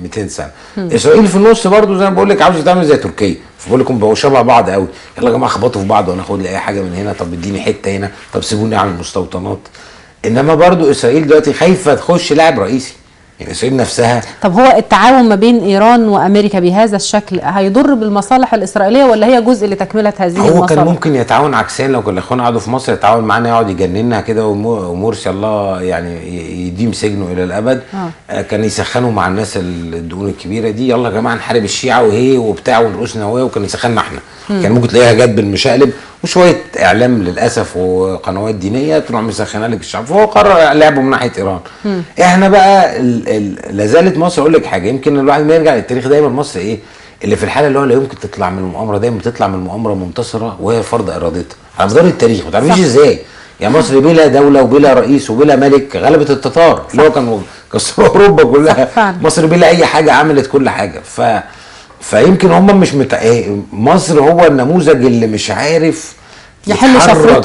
200 سنة. اسرائيل في النص برضو زي ما بقول لك عاوزه تعمل زي تركيا، فبقول لكم بقوا شبه بعض قوي، يلا يا جماعة خبطوا في بعض وانا اخد لي اي حاجة من هنا، طب اديني حتة هنا، طب سيبوني اعمل مستوطنات. انما برضو اسرائيل دلوقتي خايفة تخش لاعب رئيسي، يعني اسرائيل نفسها. طب هو التعاون ما بين ايران وامريكا بهذا الشكل هيضر بالمصالح الاسرائيلية ولا هي جزء لتكملة هذه المصالح؟ هو كان ممكن يتعاون عكسيا لو كان الاخوان قعدوا في مصر يتعاون معانا، يقعد يجننا كده ومرسي الله يعني يديم سجنه الى الابد. كان يسخنوا مع الناس الدقون الكبيرة دي، يلا يا جماعة نحارب الشيعة وهي وبتاع ونرقص نووية، وكان يسخننا احنا. كان ممكن تلاقيها جت بالمشقلب وشوية اعلام للاسف وقنوات دينية تروح مسخنه لك الشعب. فهو قرر لعبه من ناحية ايران. احنا بقى لازالت مصر، اقول لك حاجة، يمكن الواحد ما يرجع للتاريخ دايما مصر ايه اللي في الحالة اللي هو لا يمكن تطلع من المؤامرة، دايما بتطلع من المؤامرة منتصره وهي فرض ارادتها على مدار التاريخ. ما تعرفيش ازاي يعني مصر بلا دولة وبلا رئيس وبلا ملك غلبت التتار اللي هو كانوا كسروا اوروبا كلها. مصر بلا اي حاجة عملت كل حاجة. فيمكن هم مش مصر هو النموذج اللي مش عارف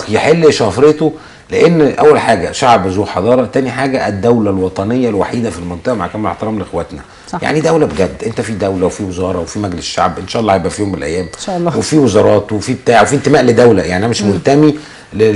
يحل شفرته، لان اول حاجة شعب ذو حضارة، تاني حاجة الدولة الوطنية الوحيدة في المنطقة مع كامل احترام لاخواتنا. يعني دولة بجد، انت في دولة وفي وزارة وفي مجلس شعب ان شاء الله هيبقى في يوم من الايام، ان شاء الله، وفي وزارات وفي بتاع وفي انتماء لدولة. يعني انا مش منتمي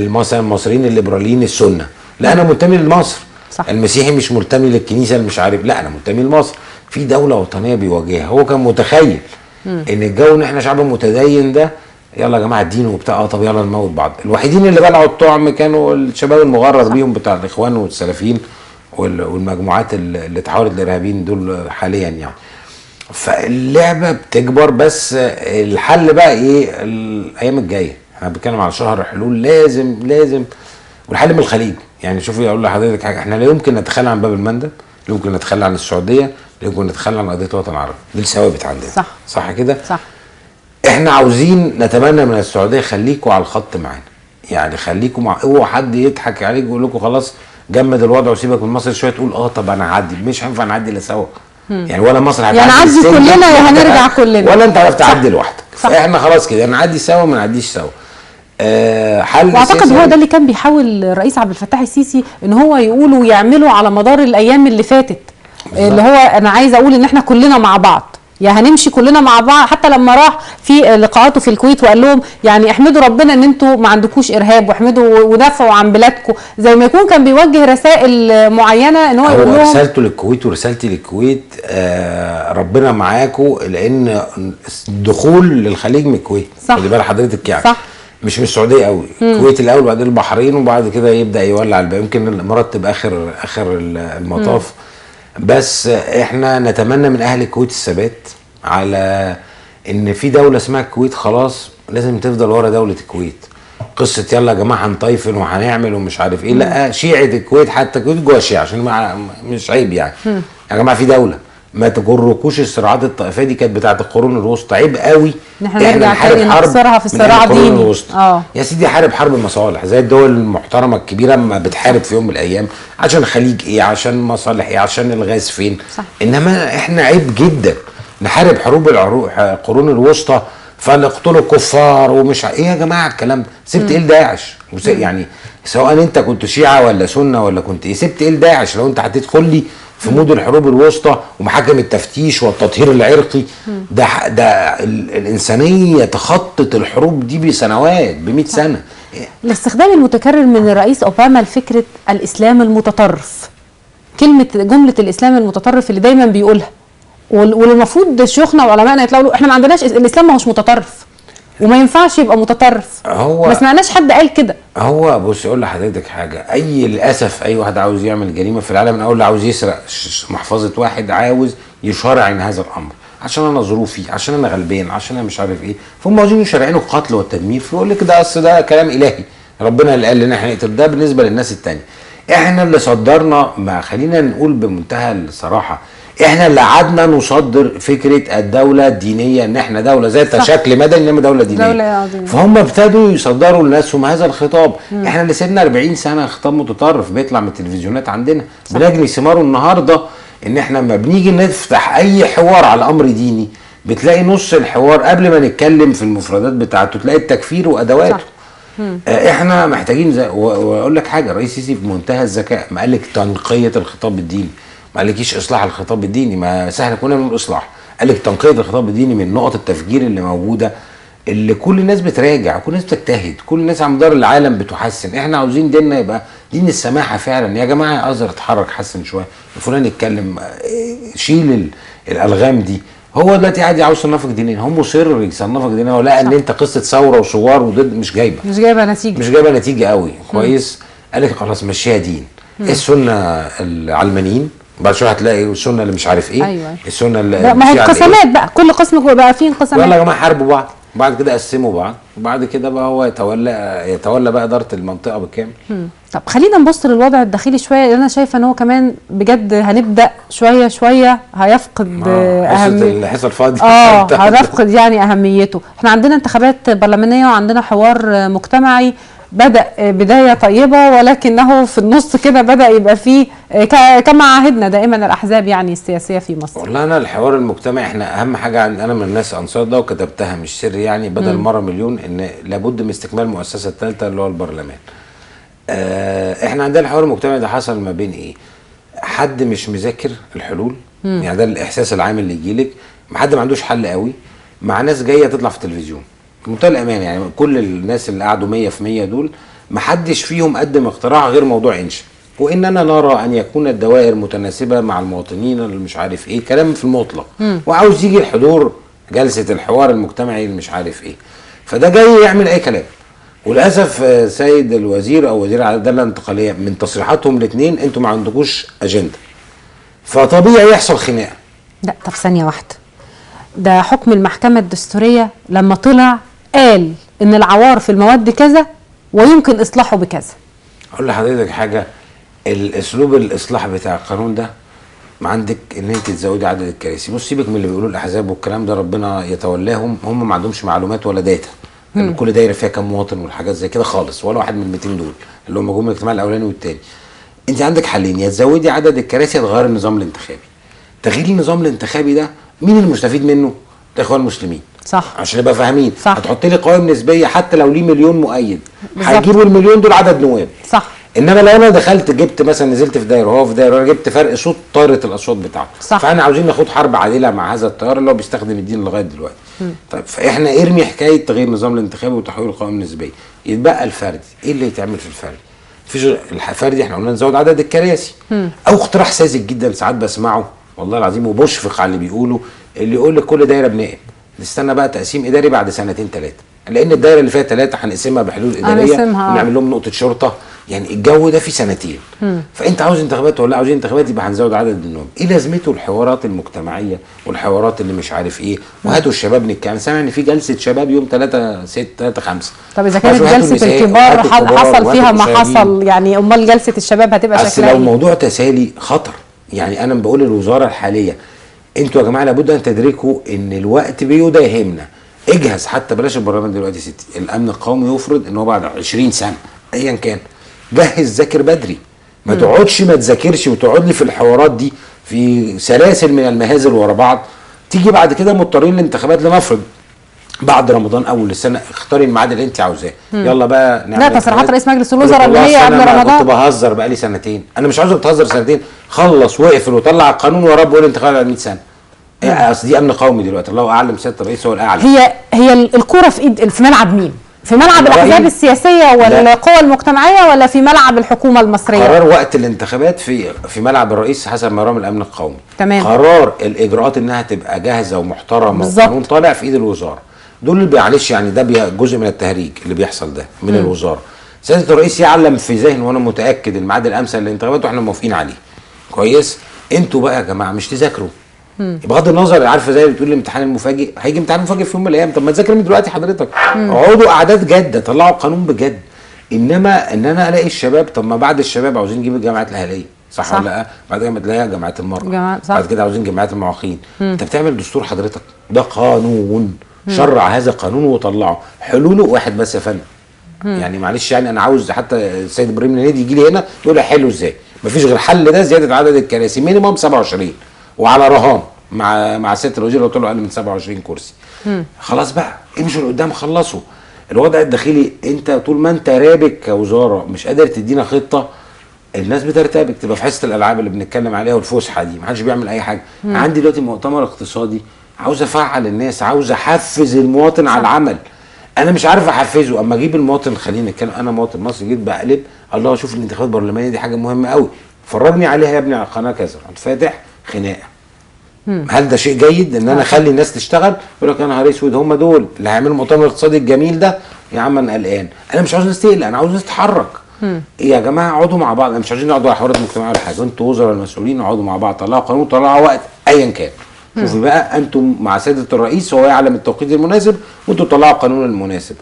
مثلا المصريين الليبراليين السنة، لا انا منتمي لمصر. صح. المسيحي مش منتمي للكنيسة اللي مش عارف، لا انا منتمي لمصر. في دولة وطنية بيواجهها. هو كان متخيل ان الجو ان احنا شعب متدين ده، يلا يا جماعة الدين وبتاع، طب يلا نموت بعض. الوحيدين اللي بلعوا الطعم كانوا الشباب المغرر بيهم بتاع الاخوان والسلفيين والمجموعات اللي تحولت لارهابيين دول حاليا يعني. فاللعبه بتكبر، بس الحل بقى ايه الايام الجاية؟ احنا بنتكلم على شهر حلول لازم لازم، والحل من الخليج. يعني شوفي اقول لحضرتك حاجة، احنا لا يمكن نتخلى عن باب المندب، لا يمكن نتخلى عن السعودية، لا يمكن نتخلى عن قضية الوطن العربي، دي الثوابت عندنا. صح صح كده؟ صح. احنا عاوزين نتمنى من السعودية خليكوا على الخط معانا، يعني خليكوا مع، اوعوا حد يضحك عليك ويقول لكم خلاص جمد الوضع وسيبك من مصر شوية، تقول طب انا هعدي، مش هينفع نعدي الا سوا. يعني ولا مصر هتعدي يعني نعدي كلنا وهنرجع كلنا، ولا انت عرفت تعدي لوحدك. فاحنا خلاص كده نعدي سوا ما نعديش سوا. حل. واعتقد هو ده اللي كان بيحاول الرئيس عبد الفتاح السيسي ان هو يقوله ويعمله على مدار الايام اللي فاتت، اللي هو انا عايز اقول ان احنا كلنا مع بعض، يا هنمشي كلنا مع بعض. حتى لما راح في لقاءاته في الكويت وقال لهم يعني احمدوا ربنا ان انتوا ما عندكوش ارهاب، واحمدوا ودافعوا عن بلادكم، زي ما يكون كان بيوجه رسائل معينة ان هو يقول لهم. رسالته للكويت ورسالتي للكويت ربنا معاكم، لان الدخول للخليج من الكويت. خلي بال حضرتك يعني. صح. مش من السعودية قوي، الكويت الاول وبعدين البحرين وبعد كده يبدا يولع الباقي، يمكن الامارات تبقى اخر المطاف. بس احنا نتمنى من اهل الكويت الثبات على ان في دولة اسمها الكويت، خلاص لازم تفضل ورا دولة الكويت. قصة يلا يا جماعة هنطيفن وهنعمل ومش عارف ايه، لا شيعه الكويت حتى الكويت جوه الشيعة عشان مش عيب يعني. يا جماعة في دولة، ما تجركوش الصراعات الطائفية دي، كانت بتاعه القرون الوسطى، عيب قوي ان احنا نرجع تاني نخسرها في الصراع الديني. يا سيدي حارب حرب مصالح زي الدول المحترمة الكبيرة ما بتحارب في يوم من الايام عشان الخليج ايه، عشان مصالح ايه، عشان الغاز فين. صح. انما احنا عيب جدا نحارب حروب القرون الوسطى فنقتلوا الكفار ومش ايه يا جماعة الكلام ده. سبت ايه لداعش؟ يعني سواء انت كنت شيعه ولا سنة ولا كنت ايه، سبت ايه لداعش لو انت هتدخل لي في mood الحروب الوسطى ومحاكم التفتيش والتطهير العرقي؟ ده الانسانية تخطت الحروب دي بسنوات، ب 100 سنة. الاستخدام المتكرر من الرئيس اوباما لفكرة الاسلام المتطرف، كلمة جملة الاسلام المتطرف اللي دايما بيقولها، والمفروض شيوخنا وعلمائنا يطلعوا احنا ما عندناش الاسلام، ما هوش متطرف. وما ينفعش يبقى متطرف. هو ما سمعناش حد قال كده. هو بص اقول لحضرتك حاجة، اي للاسف اي واحد عاوز يعمل جريمة في العالم، من اول عاوز يسرق محفظة واحد عاوز يشرعن هذا الامر، عشان انا ظروفي، عشان انا غلبان، عشان انا مش عارف ايه، فهم عاوزين يشرعنوا القتل والتدمير، فيقول لك ده اصل ده كلام الهي، ربنا اللي قال لنا احنا نقتل. ده بالنسبة للناس الثانية. احنا اللي صدرنا، ما خلينا نقول بمنتهى الصراحة، احنا اللي قعدنا نصدر فكرة الدولة الدينية، ان احنا دولة ذات شكل مدني انما دولة دينية. دولة. فهم ابتدوا يصدروا لناسهم هذا الخطاب. احنا اللي سيبنا 40 سنة خطاب متطرف بيطلع من التلفزيونات عندنا، بنجني ثماره النهارده. ان احنا لما بنيجي نفتح اي حوار على امر ديني بتلاقي نص الحوار قبل ما نتكلم في المفردات بتاعته تلاقي التكفير وادواته. احنا محتاجين واقول لك حاجة، الرئيس السيسي في منتهى الذكاء ما قال لك تنقية الخطاب الديني، ما قالكيش اصلاح الخطاب الديني، ما سهل كنا من الاصلاح، قال لك تنقية الخطاب الديني من نقط التفجير اللي موجودة، اللي كل الناس بتراجع، كل الناس بتجتهد، كل الناس على مدار العالم بتحسن. احنا عاوزين ديننا يبقى دين السماحة فعلا يا جماعة، ازر اتحرك، حسن شوية، فلان يتكلم، شيل الالغام دي. هو دلوقتي قاعد عاوز يصنفك دينيا، هو مصر يصنفك دينيا، ولا ان انت قصة ثورة وثوار وضد مش جايبه، مش جايبه نتيجة، مش جايبه نتيجة قوي. كويس، قال لك خلاص مشيها دين. السنة العلمانيين بعد شوية هتلاقي السنة اللي مش عارف ايه. أيوة. السنة اللي ما هي انقسامات بقى، كل قسم بقى فيه انقسامات. يلا يا جماعة حاربوا بعض، وبعد كده قسموا بعض، وبعد كده بقى هو يتولى بقى ادارة المنطقة بالكامل. طب خلينا نبص للوضع الداخلي شوية، لان انا شايفه ان هو كمان بجد هنبدا شوية شوية هيفقد اهميته. الحصة الفاضيه هيفقد يعني اهميته. احنا عندنا انتخابات برلمانية وعندنا حوار مجتمعي بدأ بداية طيبة، ولكنه في النص كده بدأ يبقى فيه كما عهدنا دائما الأحزاب يعني السياسية في مصر. والله أنا الحوار المجتمعي احنا أهم حاجة عند، أنا من الناس أنصار ده وكتبتها مش سر يعني، بدل مرة مليون، إن لابد من استكمال المؤسسة الثالثة اللي هو البرلمان. احنا عندنا الحوار المجتمعي ده حصل ما بين إيه؟ حد مش مذاكر الحلول، يعني ده الإحساس العام اللي يجيلك، حد ما عندوش حل قوي، مع ناس جاية تطلع في التلفزيون. بمنتهى الامانة يعني كل الناس اللي قعدوا 100 في 100 دول ما حدش فيهم قدم اقتراح غير موضوع انشاء، واننا نرى ان يكون الدوائر متناسبة مع المواطنين اللي مش عارف ايه، كلام في المطلق. وعاوز يجي الحضور جلسه الحوار المجتمعي اللي مش عارف ايه، فده جاي يعمل اي كلام. وللاسف سيد الوزير او وزير العدالة الانتقالية من تصريحاتهم الاثنين، انتوا ما عندكوش اجندة، فطبيعي يحصل خناقه. لا طب ثانية واحدة، ده حكم المحكمة الدستورية لما طلع قال ان العوار في المواد كذا ويمكن اصلاحه بكذا. اقول لحضرتك حاجة، الاسلوب الاصلاح بتاع القانون ده ما عندك ان انت تزودي عدد الكراسي. بص سيبك من اللي بيقولوه الاحزاب والكلام ده، ربنا يتولاهم، هم ما عندهمش معلومات ولا data ان كل دايرة فيها كام مواطن والحاجات زي كده خالص، ولا واحد من 200 دول اللي هم جم الاجتماع الاولاني والثاني. انت عندك حلين، يا تزودي عدد الكراسي يا تغيري النظام الانتخابي. تغيير النظام الانتخابي ده مين المستفيد منه؟ الاخوان المسلمين. صح، عشان نبقى فاهمين. صح، هتحط لي قوائم نسبيه حتى لو ليه مليون مؤيد هيجيبوا المليون دول عدد نواب. صح، انما لو انا دخلت جبت مثلا نزلت في دايرة وهو في دايرة، وانا جبت فرق صوت، طارت الاصوات بتاعته. صح، فاحنا عاوزين ناخد حرب عادلة مع هذا التيار اللي هو بيستخدم الدين لغاية دلوقتي. طيب فاحنا ارمي حكاية تغيير النظام الانتخابي وتحويل القوائم النسبية، يتبقى الفردي. ايه اللي يتعمل في الفردي؟ مفيش الفردي، احنا قلنا نزود عدد الكراسي. او اقتراح ساذج جدا ساعات بسمعه والله العظيم وبشفق على اللي بيقوله، اللي يقول لك كل دايرة بنائب، نستنى بقى تقسيم اداري بعد سنتين ثلاثة، لان الدايرة اللي فيها 3 هنقسمها بحلول ادارية ونعمل لهم نقطة شرطه. يعني الجو ده في سنتين. فانت عاوز انتخابات ولا عاوزين انتخابات؟ يبقى هنزود عدد النواب. ايه لازمته الحوارات المجتمعية والحوارات اللي مش عارف ايه؟ وهاتوا الشباب نتكلم. سامع ان في جلسه شباب يوم 3 6 3 5. طب اذا كانت جلسه الكبار حصل فيها ما حصل، يعني امال جلسه الشباب هتبقى شكلها ايه؟ اصل لو موضوع تسالي خطر. يعني انا بقول للوزارة الحالية، انتوا يا جماعة لابد ان تدركوا ان الوقت بيداهمنا. اجهز، حتى بلاش البرلمان دلوقتي يا ستي، الامن القومي يفرض ان هو بعد 20 سنة ايا كان، جهز ذاكر بدري، ما تقعدش ما تذاكرش وتقعد لي في الحوارات دي في سلاسل من المهازل ورا بعض، تيجي بعد كده مضطرين للانتخابات. لنفرض بعد رمضان اول السنة، اختاري الميعاد اللي انت عاوزاه. يلا بقى نعمل. لا تصريحات رئيس مجلس الوزراء اللي هي قبل رمضان. كنت بهزر بقى لي سنتين، انا مش عاوزك تهزر سنتين، خلص واقفل وطلع القانون وراه بقول انتخابات بعد 100 سنة. اصل دي امن قومي دلوقتي، الله اعلم، سيادة الرئيس هو الاعلى. هي الكورة في ايد، في ملعب مين؟ في ملعب الاحزاب السياسية والقوى المجتمعية ولا في ملعب الحكومة المصرية؟ قرار وقت الانتخابات في ملعب الرئيس حسب مرام الامن القومي. تمام. قرار الاجراءات انها تبقى جاهزة ومحترمه والقانون طالع في ايد الوزارة. دول اللي معلش يعني ده جزء من التهريج اللي بيحصل ده من الوزارة. سيادة الرئيس يعلم في ذهنه وانا متاكد الميعاد الامثل للانتخابات واحنا موافقين عليه. كويس؟ انتوا بقى يا جماعة مش تذاكروا. بغض النظر، عارفه زي اللي بتقول الامتحان المفاجئ، هيجي امتحان مفاجئ في يوم من الايام، طب ما تذاكر من دلوقتي حضرتك. اقعدوا اعداد جاده، طلعوا قانون بجد. انما ان انا الاقي الشباب، طب ما بعد الشباب عاوزين نجيب الجامعات الاهلية، صح ولا لا؟ بعد كده ما تلاقيها جامعات المرأة، بعد كده عاوزين جامعات المعاقين. انت بتعمل دستور حضرتك، ده قانون، شرع هذا القانون وطلعه، حلوله واحد بس يا فندم. يعني معلش يعني انا عاوز حتى السيد ابراهيم النادي يجي لي هنا يقول لي حلو ازاي؟ مفيش غير حل ده، زيادة عدد الكراسي minimum 27 وعلى رهان مع سيادة الوزير لو طلعوا اقل من 27 كرسي. خلاص بقى امشوا لقدام، خلصوا الوضع الداخلي. انت طول ما انت رابك كوزارة مش قادر تدينا خطه، الناس بترتبك، تبقى في حصة الالعاب اللي بنتكلم عليها والفسحه دي، محدش بيعمل اي حاجة. عندي دلوقتي مؤتمر اقتصادي، عاوز افعل الناس، عاوز احفز المواطن على العمل. انا مش عارف احفزه. اما اجيب المواطن، خلينا نتكلم، انا مواطن مصري جيت بقلب، الله اشوف الانتخابات البرلمانية دي حاجة مهمة قوي، فرجني عليها يا ابني على القناة كذا، فاتح خناقه. هل ده شيء جيد ان انا اخلي الناس تشتغل؟ يقول لك يا نهار اسود، هم دول اللي هيعملوا المؤتمر الاقتصادي الجميل ده؟ يا عم انا قلقان، انا مش عاوز الناس تقلق، انا عاوز الناس تتحرك. يا جماعة اقعدوا مع بعض، انا مش عايزين نقعدوا على حوارات مجتمعية ولا حاجة، انتوا وزراء المسؤولين اقعدوا مع بعض، طلعوا قانون، طلعوا وقت، ايا كان. شوفوا بقى انتم مع سيادة الرئيس، هو يعلم التوقيت المناسب، وانتوا طلعوا القانون المناسب.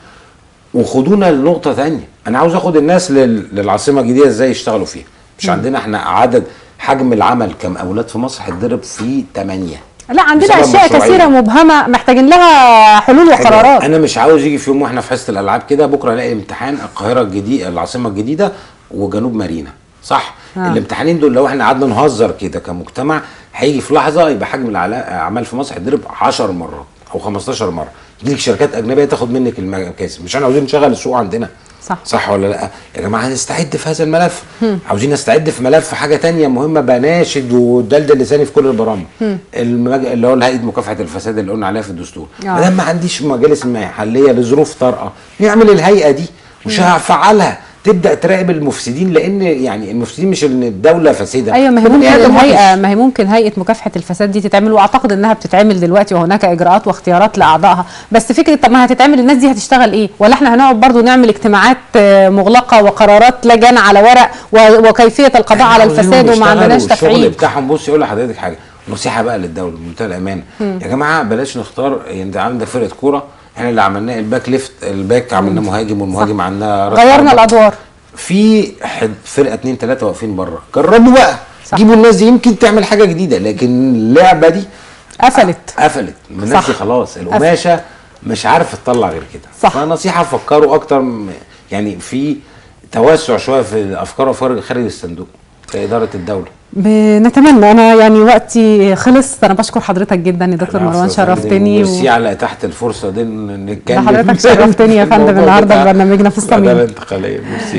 وخدونا لنقطة ثانية، انا عاوز اخد الناس للعاصمه الجديدة ازاي يشتغلوا فيها. مش عندنا احنا عدد حجم العمل كمقاولات في مصر هيتضرب في 8. لا عندنا اشياء كثيرة مبهمة محتاجين لها حلول وقرارات. انا مش عاوز يجي في يوم واحنا في حصة الالعاب كده بكره الاقي امتحان القاهرة الجديدة، العاصمة الجديدة وجنوب مارينا، صح؟ الامتحانين دول لو احنا قعدنا نهزر كده كمجتمع، هيجي في لحظة يبقى حجم الاعمال في مصر هيتضرب 10 مرات او 15 مرة. تجيلك شركات اجنبية تاخد منك المكاسب، مش احنا عاوزين نشغل السوق عندنا، صح صح ولا لا؟ يا جماعة هنستعد في هذا الملف، عاوزين نستعد في ملف حاجة تانية مهمة، بناشد ودلدل لساني في كل البرامج، اللي هو هيئة مكافحة الفساد اللي قلنا عليها في الدستور. ما دام ما عنديش مجالس محليه لظروف طارئة، نعمل الهيئة دي مش هفعلها، تبدا تراقب المفسدين، لان يعني المفسدين مش ان الدولة فاسدة. ايوه، ما هي ممكن الهيئة، ما هي ممكن هيئة مكافحة الفساد دي تتعمل، واعتقد انها بتتعمل دلوقتي، وهناك اجراءات واختيارات لاعضائها. بس فكرة طب ما هتتعمل، الناس دي هتشتغل ايه؟ ولا احنا هنقعد برضو نعمل اجتماعات مغلقة وقرارات لجان على ورق وكيفية القضاء على الفساد وما عندناش تفعيل الشغل بتاعهم؟ بص يقول لحضرتك حاجة، نصيحة بقى للدولة بمنتهى الامانة، يا جماعة بلاش نختار. انت عندك فرقه كورة، احنا اللي عملناه ال back left، ال back عملناه مهاجم، والمهاجم عملناه، غيرنا الادوار. في فرقه 2 3 واقفين بره، جربوا بقى، جيبوا الناس دي يمكن تعمل حاجة جديدة. لكن اللعبة دي قفلت الناس دي خلاص، القماشه مش عارفه تطلع غير كده. صح. فنصيحه فكروا اكتر، يعني في توسع شوية في الافكار وافكار خارج الصندوق في ادارة الدولة. بنتمنى. انا يعني وقتي خلص، انا بشكر حضرتك جدا يا دكتور مروان، شرفتني. ميرسي على اتاحة الفرصة دي نتكلم. حضرتك شرفتني يا فندم النهارده في برنامجنا في الصميم.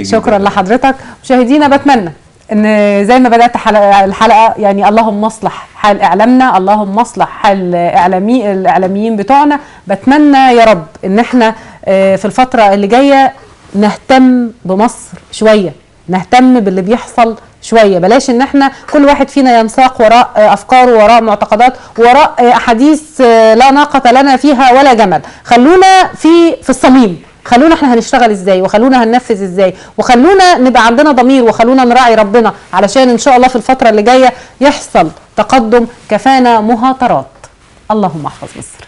شكرا لحضرتك. مشاهدينا، بتمنى ان زي ما بدات الحلقة يعني اللهم اصلح حال اعلامنا، اللهم اصلح حال الاعلاميين بتوعنا. بتمنى يا رب ان احنا في الفترة اللي جاية نهتم بمصر شوية، نهتم باللي بيحصل شوية، بلاش ان احنا كل واحد فينا ينساق وراء افكاره، وراء معتقدات، وراء احاديث لا ناقة لنا فيها ولا جمل. خلونا في الصميم، خلونا احنا هنشتغل ازاي، وخلونا هننفذ ازاي، وخلونا نبقى عندنا ضمير، وخلونا نراعي ربنا، علشان ان شاء الله في الفترة اللي جاية يحصل تقدم. كفانا مهاترات. اللهم احفظ مصر.